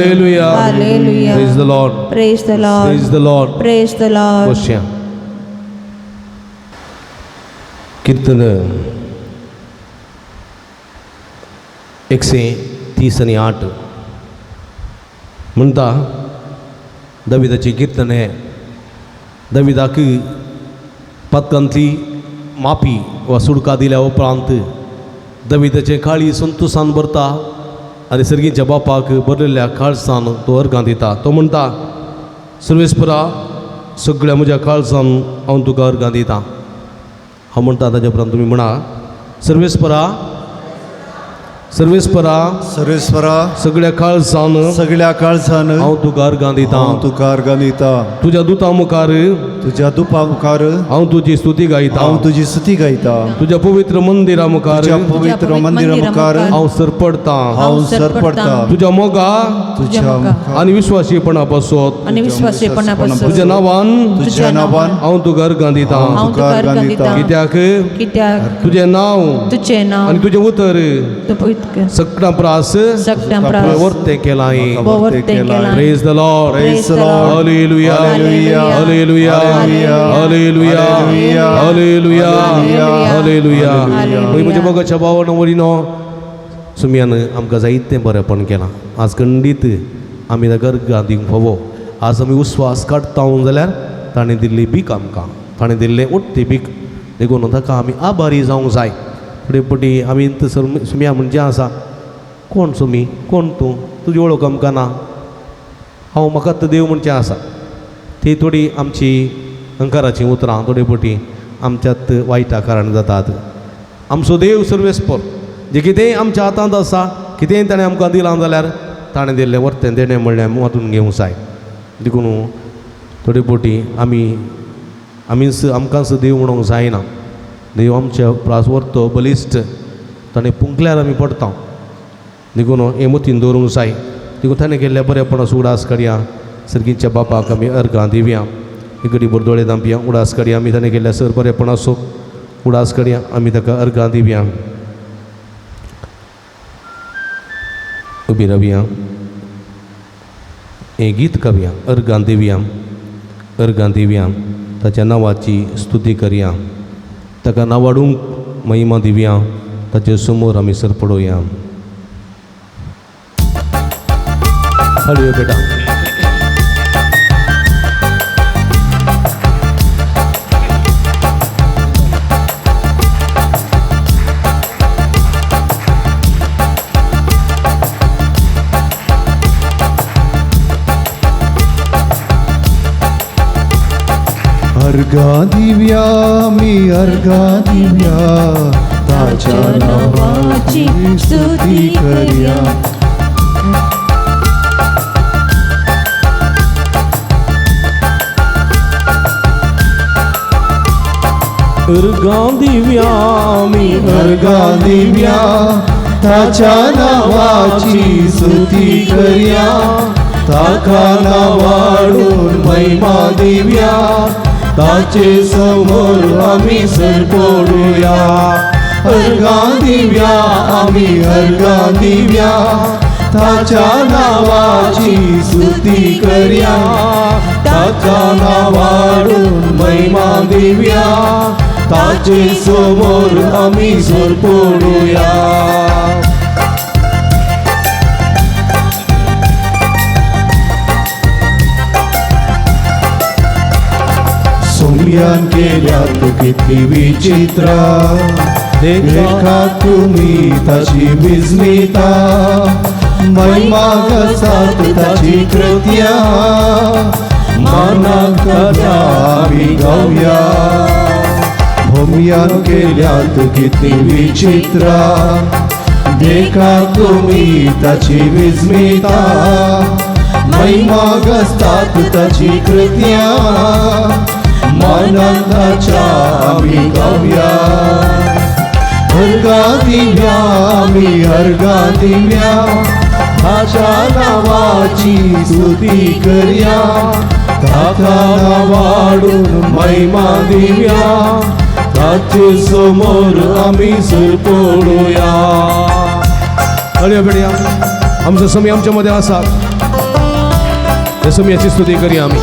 hallelujah. Praise the Lord, Praise the Lord. Praise the Lord. Praise the Lord. बसया. कीर्तन 130 आणि 8 म्हणता दाविदाचें कीर्तन हें. दाविदाक पातकांतली माफी वा सुडका दिल्या उपरांत दाविदाचें काळी संतोसान भरता आनी सर्गीच्या बापाक भरलेल्या काळसान तो अर्गां दिता. तो म्हणटा, सर्वेस्परा, सगळ्या म्हज्या काळसान हांव तुका अर्गां दिता. हांव म्हणटा ताज्या उपरांत तुमी म्हणा, सर्वेस्परा, सर्वेस्परा, सर्वेस्परा, सगळ्या काळसान सगळ्या काळजान हांव तुका अर्गां दिता. हांव तुका अर्गां दिता. तुज्या दुता मुखार तुज्या दुपा मुखार हांव तुजी स्तुती गायता. हांव तुजी स्तुती गायता. तुज्या पवित्र मंदिरा मुखार तुज्या पवित्र मंदिरा मुखार हांव सरपडता. हांव सरपडता. तुज्या मोगा तुज्या मुखार आनी विश्वासीपणा पासत आनी विश्वासीपणापासून तुज्या नांवान तुज्या नांवान हांव तुका अर्गां दिता. हांव तुका अर्गां दिता. कित्याक कित्याक तुजें नांव तुजें नांव आनी तुजें उतर तूं पवित्र सगळ्यां प्रास सगळ्यां प्रास वर्तें केलां. वर्तें केलां. Praise the Lord. Praise the Lord. Hallelujah. Hallelujah. Hallelujah. Hallelujah. Hallelujah. Hallelujah. Hallelujah. Hallelujah. पळय म्हज्या मोगाच्या भावान वरिनो, सुमयान आमकां जायतें बरेंपण केलां. आज खंडीत आमी ताका अर्गां दिवंक फावो. आज आमी उस्वास काडटा जाल्यार ताणें दिल्ली भीक आमकां, ताणें दिल्लें उडटी भीक, देखून ताका आमी आभारी जावंक जाय. फुडें पटी आमी सुमया म्हणजे आसा कोण सुमी, कोण तूं, तुजी वळख आमकां ना, हांव म्हाका तर देव म्हणचें आसा. ती थोडी आमची अंकाराचीं उतरां थोडे पटी आमच्यात वायटा कारण जातात. आमचो देव सर्वेस्पर, जें कितेंय आमच्या हातांत आसा, कितेंय ताणें आमकां दिलां जाल्यार ताणें दिल्लें वर्तें देणें म्हणल्यार वांटून घेवंक जाय. देखून थोडे फावटी आमी आमीच आमकांच देव म्हणूंक जायना. देव आमच्या प्रास व्हरतो बलिश्ट, ताणें पुंकल्यार आमी पडटा. देखून हें मतीन दवरूंक जाय. देखून ताणें केल्ल्या बरेपणाचो उडास काडया. सर्गीच्या बापाक आमी अर्गां दिवया. एक घडी दोळे धांपया, उडास काडया. आमी ताणें केल्ल्या सर बरेपणाचो उडास काडया, आमी ताका अर्गां दिवया. उबी रावया, हें गीत गावया, अर्गां दिवया, अर्गां दिवया, ताच्या नांवाची स्तुती करया, ताका नांवाडूंक महिमा दिवया, ताचे समोर आमी सरपडोवया. हळू बेटा. अर्घा दिव्या मी अर्घा दिव्या, ताच्या नावाची स्तुती करया. अर्घा दिव्या मी अर्घा दिव्या, ताच्या नावाची स्तुती करया, ताका नावाडून महिमा दिव्या, ताचे समोर आमी सरपडुया. अर्घा दिव्या आमी अर्घा दिव्या, ताच्या नावाची स्तुती करया, ताका नावाडून महिमा दिव्या, ताचे समोर आमी सरपडुया. सोम्यान केल्यात कितली विचित्रा, देखा तुम्ही ताची विस्मिता, महिमा गसात ताची कृत्या, मानाक ताच्या आमी गावया. भोम्यान केल्यात कितली विचित्रा, देखा तुम्ही ताची विस्मिता, महिमा गसतात ताची कृत्या, मानाक ताच्या आमी गावया. अर्घा दिव्या आमी अर्घा दिव्या, ताच्या नावाची स्तुती करया, ताका नावाडून महिमा दिव्या, ताचे समोर आमी सरपडुया. हळू बेटया, आमचो समय आमच्या मध्ये आसा, त्या समयाची स्तुती करया आमी.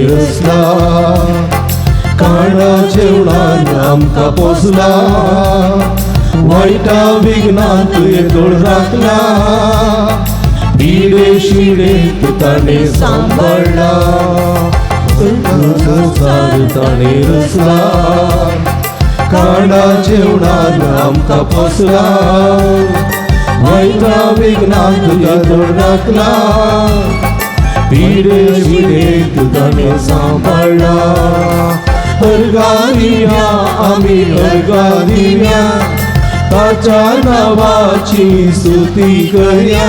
रसला काणा जेवणान आमकां पोसला, वायटा विघ्नांत येदोळ राखला, पिडे शिडेत ताणें सांबाळ्ळा, संवसार ताणें रचला, काणा जेवणान आमकां पोसला, वायटा विघ्नांत येदोळ राखला, पिडे शिडेत ताणें सांबाळ्ळा. अर्घा दिव्या आमी अर्घा दिव्या, ताच्या नावाची स्तुती करया,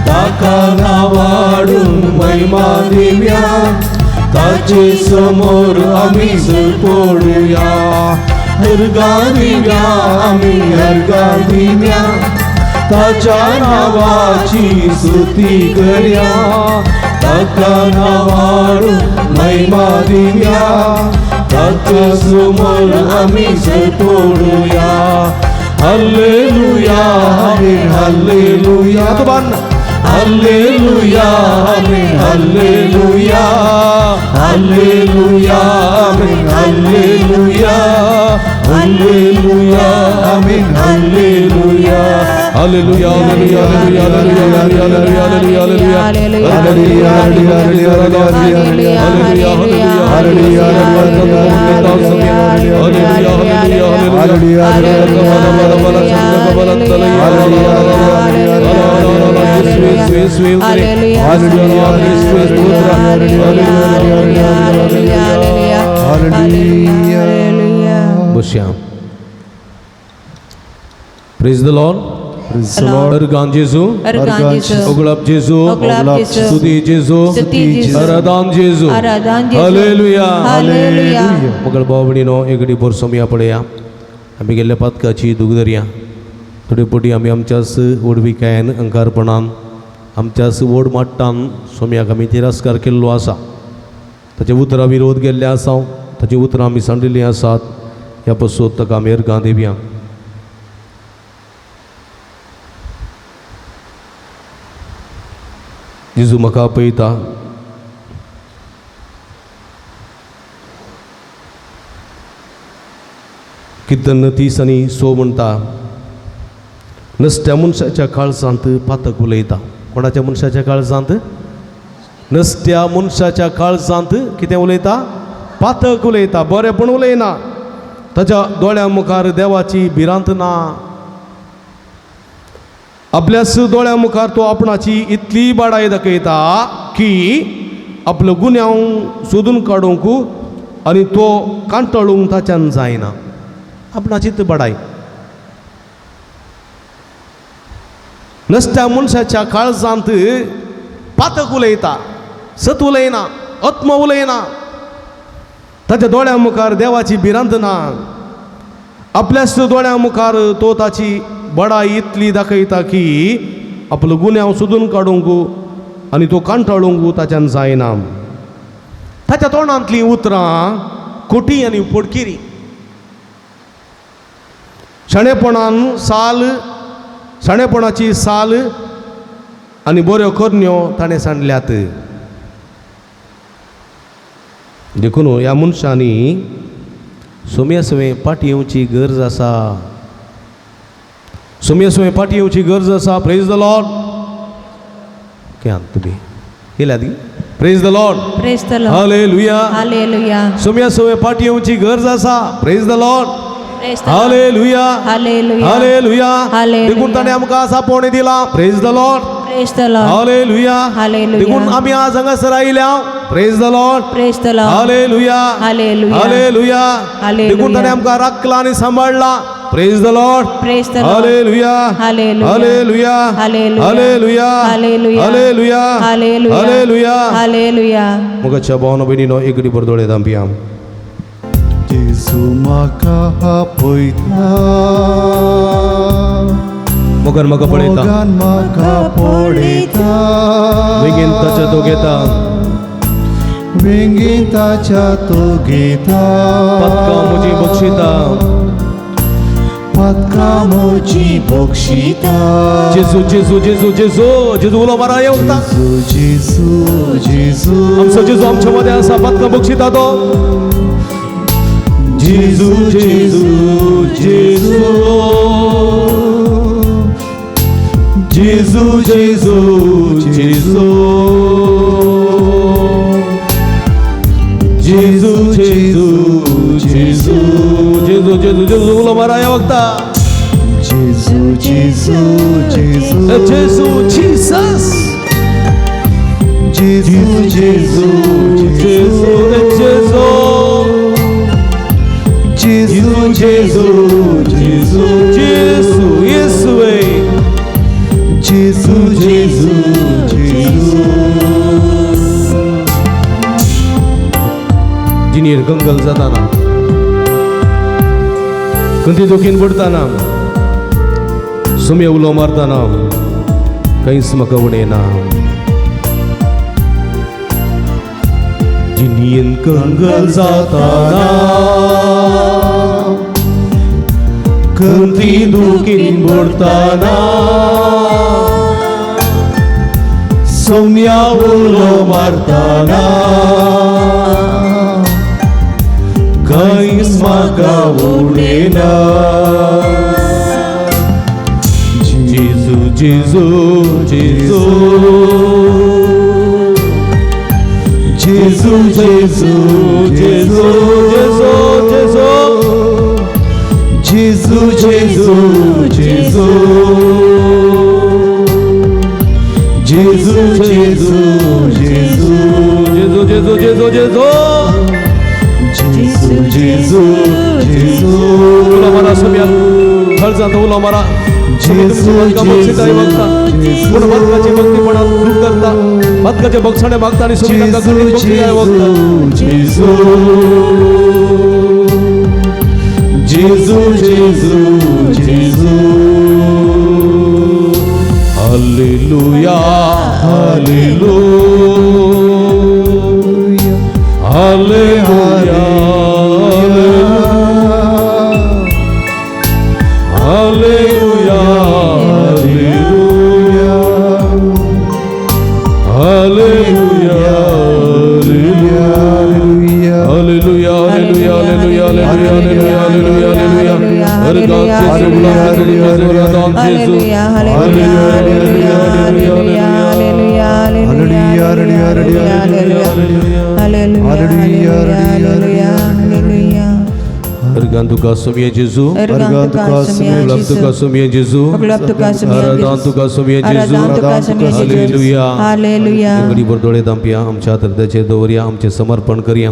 ताका नावाडून महिमा दिव्या, ताचे समोर आमी सरपडुया. अर्घा दिव्या आमी अर्घा दिव्या, ताच्या नावाची स्तुती करया, ताका नावाडून महिमा दिव्या, ताचे समोर आमी सरपडुया. हालेलुया आमीन, हालेलुया, हालेलुया आमीन, हालेलुया, हालेलुया आमीन, हालेलुया, हालेलुया आमीन, hallelujah, hallelujah, hallelujah, hallelujah, hallelujah, hallelujah, hallelujah, hallelujah, hallelujah, hallelujah. Hallelujah. बसया. Praise the Lord. Praise the Lord. Organ जेजू. अर्गान जेजू. ओगळप जेजू. ओगळप जेजू. स्तुती जेजू. स्तुती जेजू. आराधन जेजू. आराधन जेजू. हालेलुया. हालेलुया. मगळ भाव भयणीनो एकडे बोरसोमया पळया आमी गेल्ल्या पातकाची दूख धरया. थोडे पटी आमी आमच्याच व्हडविकायेन अंकारपणान आमच्याच व्हड माट्टान सोम्याक आमी तिरस्कार केल्लो आसा. ताच्या उतरां विरोध केल्ले आसा, ताची उतरां आमी सांडिल्लीं आसात. ह्या पसून ताका आमी अर्गां दिवया. जेजू म्हाका आपयता. किर्तन 30:6 म्हणटा, नसत्या मनशाच्या काळजांत पातक उलयता. कोणाच्या मनशाच्या काळजांत? नसत्या मनशाच्या काळजांत कितें उलयता? पातक उलयता. बरेंपण उलयना. ताच्या दोळ्यां मुखार देवाची भिरांत ना. आपल्याच दोळ्यां मुखार तो आपणाची इतली बाडाय दाखयता की आपलो गुन्यांव सोदून काडूंक आनी तो कांटाळूंक ताच्यान जायना. आपणाचीच बडाय. नसत्या मनशाच्या काळजांत पातक उलयता, सत उलयना, आत्म उलयना. ताच्या दोळ्यां मुखार देवाची भिरांत ना. आपल्याच दोळ्यां मुखार तो ताची बडाय इतली दाखयता की आपलो गुन्यांव सोदून काडूंक आनी तो कांटाळूंक ताच्यान जायना. ताच्या तोंडांतलीं उतरां खोटी आनी पोडकिरी. शाणेपणान साल, शाणेपणाची साल आनी बऱ्यो करण्यो ताणें सांडल्यात. देखून ह्या मनशांनी सोम्या सवें फाटी येवची गरज आसा. सोम्या सवें फाटी येवची गरज आसा. Praise the Lord. केन्ना तुमी येयल्यात? Praise the Lord. Praise the Lord. Hallelujah. Hallelujah. Saumya सवें फाटी येवची गरज आसा. Praise the Lord. Praise the Lord. Hallelujah. Hallelujah. Hallelujah. Hallelujah. देखून ताणें आमकां आज आपोवणें दिलां. Praise the Lord. Praise the Lord. Hallelujah. Hallelujah. देखून आमी आज हांगासर आयल्या. Praise the Lord. Praise the Lord. Hallelujah. Hallelujah. Hallelujah. Hallelujah. देखून ताणें आमकां राखला आनी सांबाळला. Praise the Lord. Praise the Lord. Hallelujah. Hallelujah. Hallelujah. Hallelujah. Hallelujah. Hallelujah. Hallelujah. Hallelujah. Hallelujah. Hallelujah. मोगाच्या भावानो भयणीनो एकडे बरदोळे दांपया. जेजू म्हाका आपयता. मोगान म्हाका पळयता. मोगान म्हाका पळयता. वेंगेन ताच्या तो घेता. वेंगेन ताच्या तो घेता. पातकां म्हजी बक्षिता. पातकां म्हजी बक्षिता. जेजू जेजू जेजू जेजू जेजू उलो मारा येवता. जेजू जेजू जेजू. आमचो जेजू आमच्या मदें आसा. पातकां बक्षिता तो. जेजू जेजू जेजू जेजू जेजू जेजू जेजू जेजू जेजू जेजू जेजू जेजू उलो मारा वक्ता. जेजू जेजू जेजू जेजू जीसस. जेजू जेजू जेजू जेजू जेजू जेजू जेजू जेजू येसुवे. जेजू जेजू जेजू. जिनीर कंगल जाताना खंती दुखीन पडताना सुम्या उलो मारताना कांयच म्हाका उणेना. जिनीन कंगल जाताना खंती दुखीन पडताना सोम्या उलो मारताना कांयच म्हाका उणेना. जेजू जेजू जेजू जेजू जेजू जेजू जेजू जेजू जेजू जेजू जेजू जेजू जेजू जेजू जेजू जेजू जेजू जेजू जेजू जेजू उलो मारा सोम्या खळजांत उलो मारा जेजू जेजू पूण बातकाचे भक्तीपणान दूख धरता बातकाचे बक्षाणे मागता आनी सोमी तांकां खंडीत भक्तिकाय वगता जेजू जेजू जेजू जेजू hallelujah hallelujah hallelujah hallelujah hallelujah hallelujah hallelujah hallelujah hallelujah hallelujah हालेलुया हर गान जेजू गुलाम जेजू रदान जेजू hallelujah hallelujah hallelujah hallelujah hallelujah hallelujah hallelujah हालेलुया हर तुका सोमिया जेजू अर्गान तुका सोमिया गुलाम जेजू तुका सोमिया जेजू गुलाब तुका सोमिया आराधन तुका सोमिया जेजू आराधन तुका सोमिया जेजू हालेलुया हालेलुया घडीभर दोळे दांपया आमच्या हृदयाचेर दवरया आमचें समर्पण करया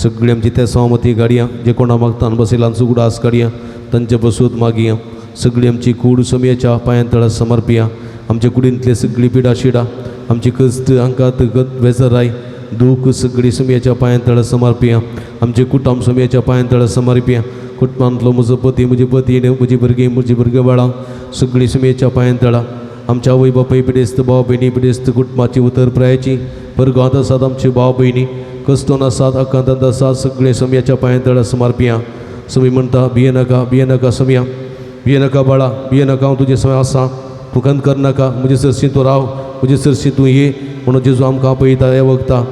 सगळी आमची त्या सहमती काडया जे कोणा मागतान बसयला उगडास काडया तांचे बसूत मागया सगळी आमची कूड सोमयाच्या पांयां तळा समर्पया आमच्या कुडींतले सगळी पिडा शिडा आमची कस्त अंकात गत वेजराय दूख सगळी सोमयाच्या पांयां तळा समर्पया आमचे कुटुंब सोमयाच्या पांयां तळा समर्पया कुटुंबांतलो म्हजो पती म्हजी पती म्हजी भुरगीं म्हजी भुरगीं बाळां सगळी सोमयाच्या पांयां तळा आमच्या आवय बापूय पिडेस्त भाव भयणी पिडेस्त कुटुंबाची उतर प्रायाची बरगांत आसात आमचे भाव भयणी कस्तोन आसात अकांतांत आसात सगळे सोमयाच्या पांयां तळा समर्पया सोमी म्हणटा भिये नाका भिये नाका सोमया भिये नाका बाळा भिये नाका हांव तुजे समय आसा तूं खंत करनाका म्हजे सरशी तूं राव म्हजे सरशी तूं ये म्हणून जेजू आमकां आपयता हे वखता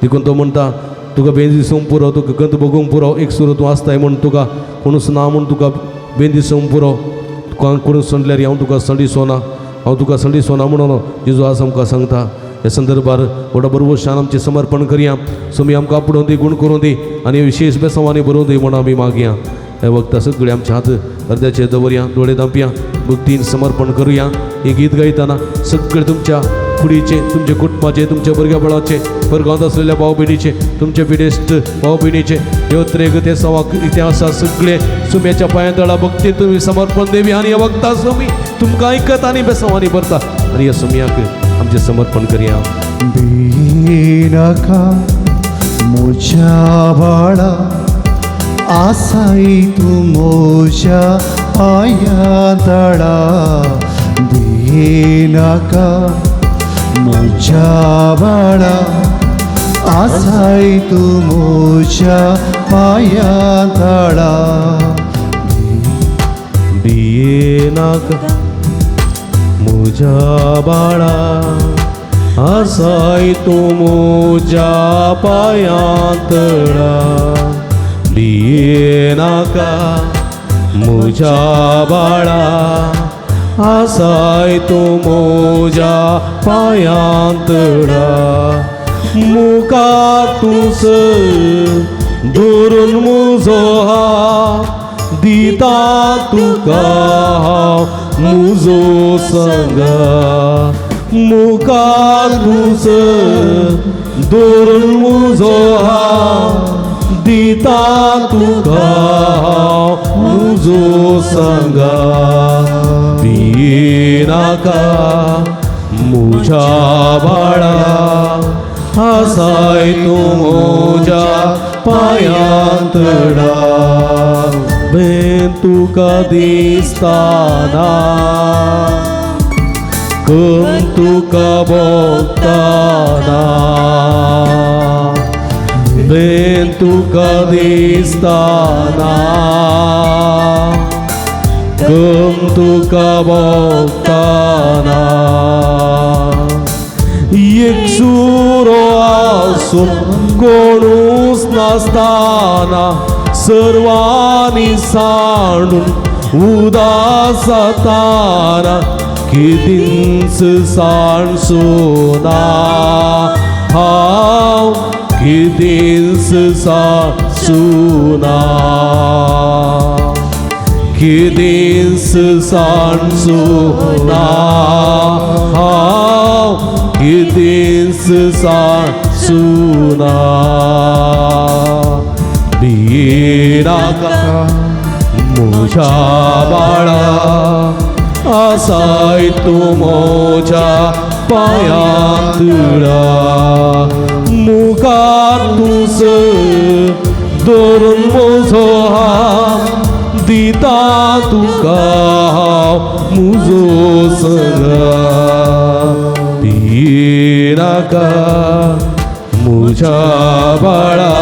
देखून तो म्हणटा तुका बेन दिसूंक पुरो तुका गंत भोगूंक पुरो एक सुरो तूं आसताय म्हूण तुका कोणूच ना म्हूण तुका बेन दिसूंक पुरो तुका कोणूच संडल्यार हांव तुका संडिसो ना हांव तुका संडिसो ना म्हणून जेजू आज आमकां सांगता ह्या संदर्भार व्हडा बरोबर आमचें समर्पण करया सोमी आमकां आपुडोवन दी गुण करूं दी आनी विशेश बेसांवांनी बरोवन दी म्हणून आमी मागया हे वखता सगळे आमच्या हात अर्द्याचेर दवरया दोळे दांपया भक्तीन समर्पण करुया हे गीत गायताना सगळे तुमच्या कुडीचे तुमच्या कुटुंबाचे तुमच्या भुरग्या बाळाचे परगांत असलेल्या भाव भयणीचे तुमच्या पिडेस्त भाव भयणीचे देवत्रेग ते सवाक इतिहासात सगळे सुम्याच्या पांया तळा भक्ती तुम्ही समर्पण देवी आनी ह्या वखता सुमी तुमकां आयकत आनी बेसांवांनी भरता आनी ह्या सुम्याक आमचें समर्पण करया भिनाका म्हज्या बाळा आसाय तूं म्हज्या पांया तळा भिनाका म्हज्या बाळा आसाय तूं म्हज्या पांया तळा भिये नाका म्हज्या बाळा आसाय तूं म्हज्या पांयां तळा भिये नाका म्हज्या बाळा आसाय तूं म्हज्या पांयां तळा मुखार तूं सर धरून म्हजो हात दिता तुका हांव म्हजो संगा मुखार तूं सर धरून म्हजो हात दिता तुका हांव म्हजो संगा भिये नाका म्हज्या बाळा आसाय तूं म्हज्या पांयां तळा बेन तुका दिसताना कम तुका भोगताना बेन तुका दिसताना कम तुका भोगताना एक सुरो आसून कोणूच नासताना सर्वांनी सांडून उदास जाताना कितींच सांडसोना हांव कितींच सांडसुना कितींच सांडसुना हांव कितींच सांडसुना भिये भिनाका म्हज्या बाळा आसाय तूं म्हज्या पांयांतळा मुखार तूं सर धरून म्हजो हात दिता तुका हांव म्हजो संगात भिनाका म्हज्या बाळा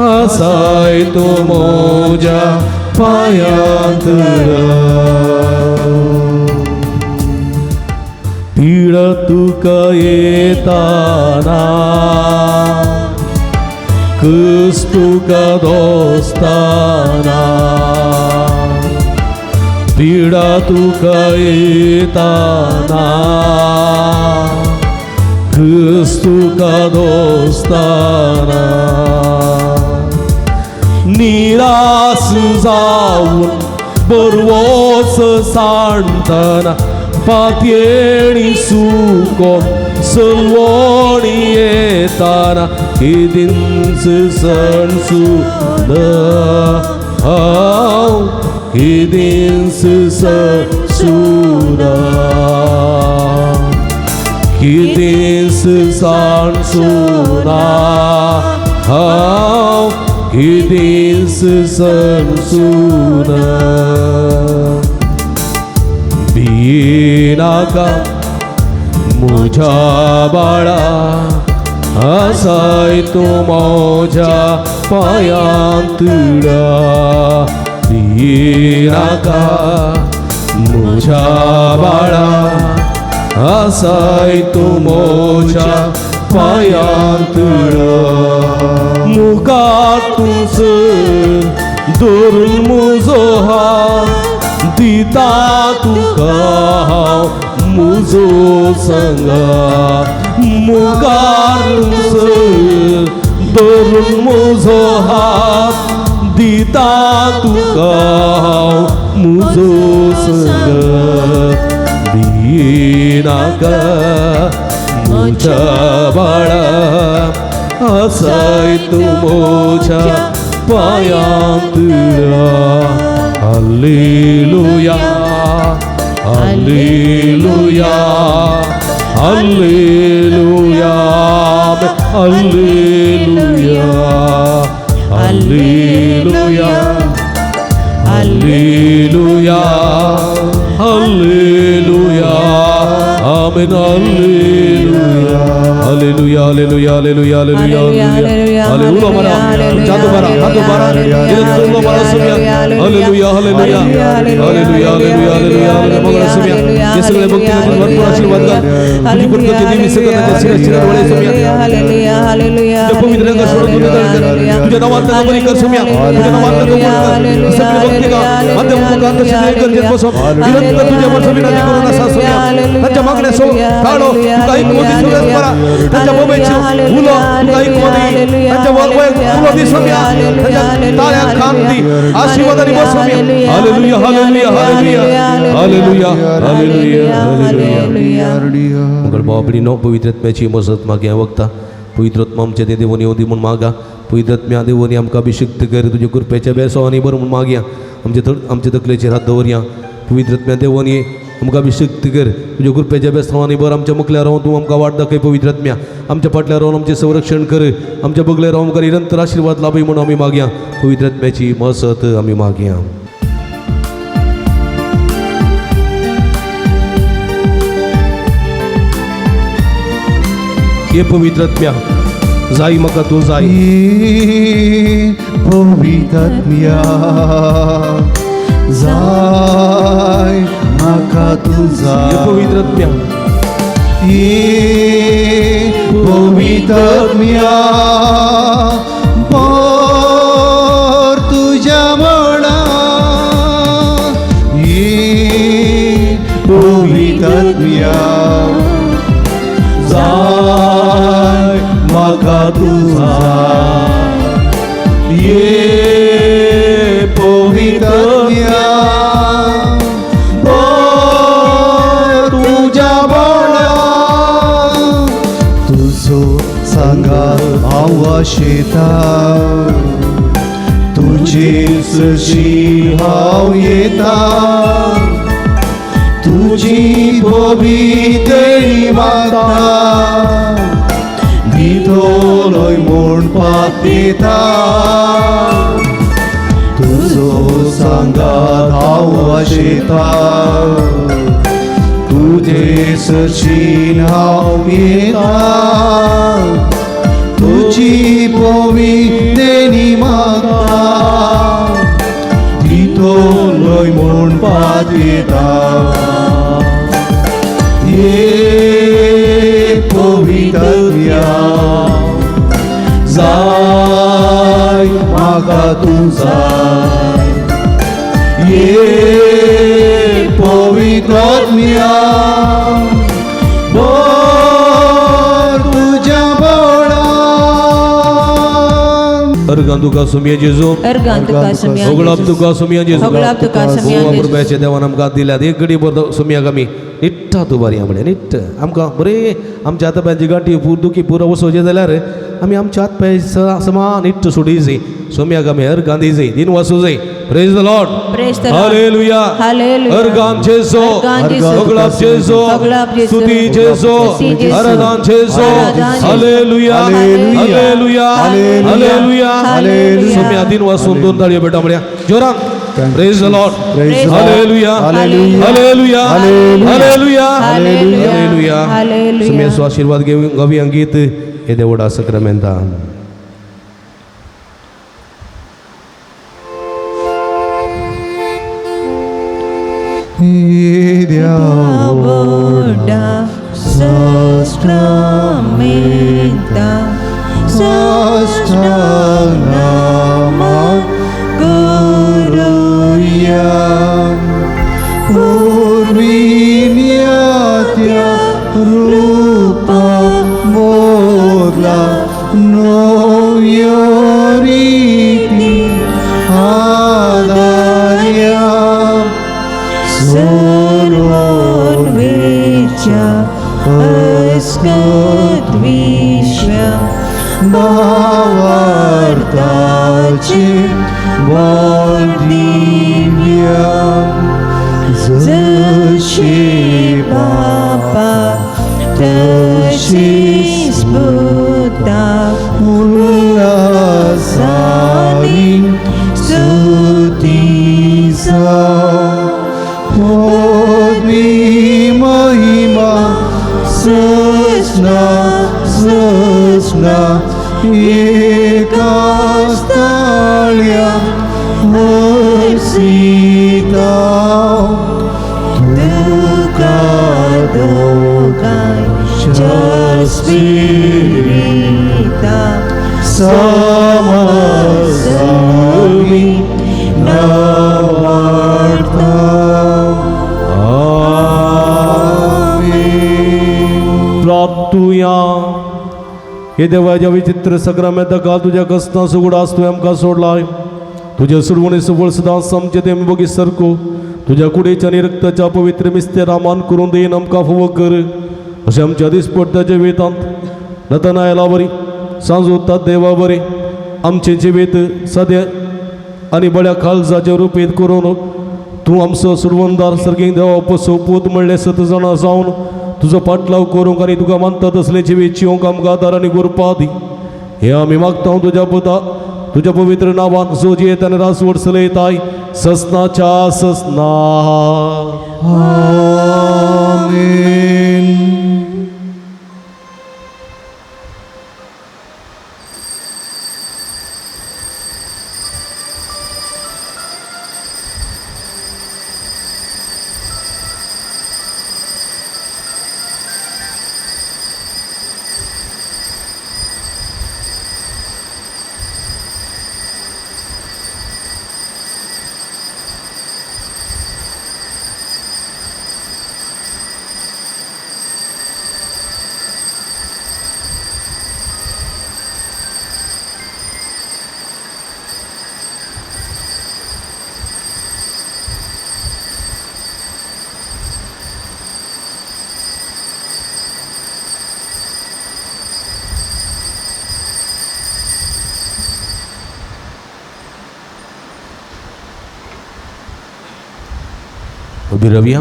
आसाय तूं म्हज्या पांयांतळा पीड तुका येताना कस तुका दोस्ताना पीडा तुका येताना कस तुका दोस्ताना निरास जावन बरवोस सांडतना पातयेणी सुको सलवणी येताना किदींच सण सुद हांव किदींच सण सुदा किदींच सण सुदा हांव किदींच सण सुदा भिनाका म्हज्या बाळा आसाय तूं म्हज्या पांयांतळा भिनाका म्हज्या बाळा आसाय तूं म्हज्या पांयांतळा मुखार तूं सर धरून म्हजो हात दिता तुका हांव म्हजो संगात मुखार सर धरून म्हजो हात दिता तुका हांव म्हजो संगात भिनाका म्हज्या बाळा आसाय तूं म्हज्या पांयांतळा hallelujah hallelujah hallelujah hallelujah hallelujah hallelujah hallelujah आमेन hallelujah hallelujah hallelujah hallelujah hallelujah hallelujah hallelujah जादू बारा हातू बारा निरंतर बारा सुम्या hallelujah hallelujah hallelujah hallelujah hallelujah मंगळ सुम्या हे सगळे भक्तीने भरपूर आशीर्वाद घाल तुझी बरकती देवी सगळं त्यांच्या शिरा शिरा डोळे सुम्या हालेलुया हालेलुया तुझ्या पवित्र रंगात सोडून तुझ्या तुझ्या नावात त्यांना बरी कर सुम्या तुझ्या नावात त्यांना कबूल कर सगळी भक्ती का माध्यम गरजेत बसव निरंतर तुझ्या वर्ष विनंती करून असा सुम्या त्यांच्या मागण्या सो टाळो तुका ऐकवती सगळ्यात बरा त्यांच्या मोबाईलची उलो तुका ऐकवती त्यांच्या उलो दी सुम्या त्यांच्या टाळ्या खांब दी आशीर्वादाने बस सुम्या hallelujah hallelujah hallelujah hallelujah hallelujah hallelujah मगर बाबडीनो पवित्र आत्म्याची मजत मागया वक्ता पवित्र आत्मा आमच्या ते देवनी येवं दी म्हूण मागा पवित्र आत्म्या देवनी आमकां अभिषिक्त कर तुज्या कृपेच्या बेसवानी बरो म्हूण मागया आमचे आमचे तकलेचेर हात दवरया पवित्र आत्म्या देवनी आमकां अभिषिक्त कर तुज्या कृपेच्या बेसवानी बरं आमच्या मुखल्या रावन तूं आमकां वाट दाखय पवित्र आत्म्या आमच्या फाटल्या रावन आमचें संरक्षण कर आमच्या बगले रावन आमकां निरंतर आशीर्वाद लाभय म्हणून आमी मागया पवित्र आत्म्याची मजत आमी मागया. ये पवित्र आत्म्या जाई म्हाका तूं जाय पवित्र आत्म्या जाय म्हाका तूं ये जाय पवित्र आत्म्या पवित्र आत्म्या भर तुज्या मळा पवित्र आत्म्या जाय म्हाका तूं जाय ये पवित्र आत्म्या भर तुज्या बळा तुजो सांगा हांव आशेता सरशी हांव येता तुजी पवित्र मागता दितलोय म्हूण पातयेता तुजो सांगात हांव आशेता तुजे सरशीन हांव येता तुजी पवित्र मागता दितलोय म्हूण पातयेता ये पवित्र जाय म्हाका तूं जाय ये पवित्र भर तुज्या बळान. अर्गां तुका सुमये जेजू अर्गां तुका सुमया होगळाप तुका सुमया जेजू होगळाप तुका सुमया गोवा जेजू. पुरब्याच्या देवान आमकां दिल्यात एक घडी भर सुमयाक आमी निट्टा तुबारी म्हळें निट्ट आमकां बरें आमच्या हाता पांयांची गांठी दुखी पुरो वसोवचें जाल्यार आमी आमच्या हात पांय समा निट्ट सोडी जाय सोम्याक आमी अर्गां दी जाय दिन वासू जाय. Praise the Lord. Praise the Lord. Hallelujah. Hallelujah. अर्गां जेजू अर्गां जेजू. होगळाप जेजू होगळाप जेजू. स्तुती जेजू स्तुती जेजू. आराधन जेजू. आराधन जेजू. Hallelujah. Hallelujah. Hallelujah. Hallelujah. Hallelujah. सोम्या दिन वासून दोन ताळयो बेटा म्हळ्या जोरान. Praise the Lord. Praise the Lord. Hallelujah. Hallelujah. Hallelujah. Hallelujah. Hallelujah. Hallelujah. Hallelujah. सुम्याचो आशीर्वाद घेऊ गवी अंगीत हे देवडा सक्रमेंता. व्हडा सस्त्रामेंता साष्टांगनामा करुया पूर्वीन्या त्या रूपा बोधला नव्यो रीती आदार्या सर्वोन्वेच्या अस्कत विश्व भावार्थाचे दिव्या जशी बापा तशीच पुता उल्हासानी स्तुतीचा पदवी महिमा ससना ससना एका स्थाळ्या हर्षिता तुका दोगांच्या स्पिरिता समसमी नवार्ता. प्राप्तुया हे देवाच्या विचित्र सक्रामेंता तुज्या कसना सुगडास तुवें आमकां सोडलाय तुज्या सुडवणे सुबळ सदां आमचे ते बगी सरको तुज्या कुडीच्या आनी रक्ताच्या पवित्र मिस्तेरा मान करून देईन आमकां फुवो कर अशें आमच्या दिसपट्ट्या जिवितांत नतनायला बरी सांजोता देवा बरी आमचें जिवीत सद्या आनी बऱ्या काळजाच्या रुपीत करून तूं आमचो सुडवणदार सर्गीक देवा सोपूत म्हणलें सत जाणां जावन तुजो पाटलाव करूंक आनी तुका मानता तसलें जिवीत जिवंक आमकां आदार आनी गोरपा दी. हे आमी मागता तुज्या पुता तुज्या पवित्र नांवान जो जियेत आनी रासवड चलयताय ससनाच्या ससना. आमेन. उबी रावया.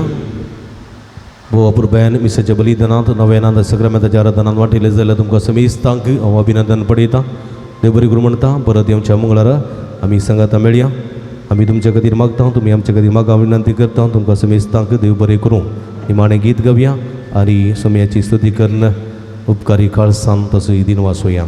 भोव अपुरबायेन मिसाच्या बलिदानांत नव्यानांत सक्रमेंताच्या आराधनांत वांटिले जाल्यार तुमकां समेस्तांक हांव अभिनंदन पडयता. देव बरी करूं म्हणटा. परत येवच्या मंगळारा आमी सांगाता मेळया. आमी तुमच्या खातीर मागता, तुमी आमच्या खातीर मागा विनंती करता. तुमकां समेस्तांक देव बरें करूं. निमाणें गीत गावया आनी सोम्याची स्तुती करून उपकारी काळसान तसोय दिन वाचोया.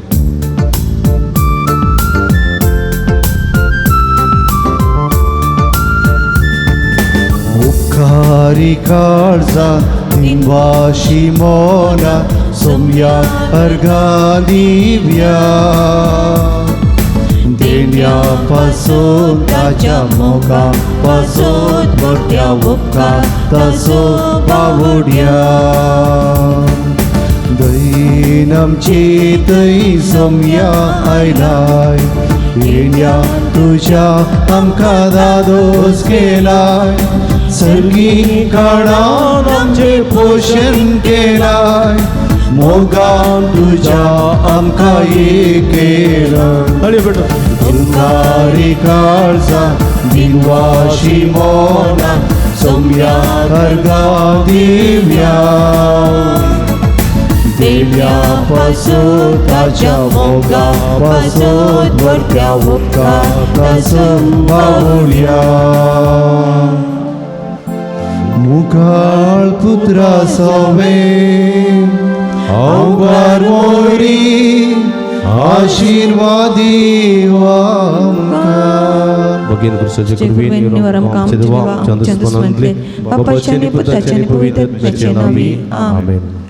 उपकारी काळजा दिनवाशी मोना सोम्या अर्घा दिव्या देण्या पासून ताच्या मोगा पासून मोठ्या उपकार तसो बावुड्या दैन आमची थंय सोम्या आयलाय येण्या तुज्या आमकां दादोस केलाय सर्गी काळान आमचें पोशण केलाय मोगान तुज्या आमकां एक केलाय. उपकारी काळजा दिनवाशी मोना सोम्या अर्घा दिव्या देव्या पासून ताच्या मोगा पासून मोठ्या उपकार तसो बावुड्या. मुखाळ पुत्रा सवे अवघार मोरी आशीर्वादी आमकां. भगीन क्रिस्ताचे जे कृपेन कृपेन आमकां आमच्या आमच्या देवा दुस्मनांतले, बापाच्या बापाच्या आनी आनी पुताच्या पुताच्या आनी आनी पवित्र पवित्र आत्म्याच्या नांवी. आमेन. आमेन.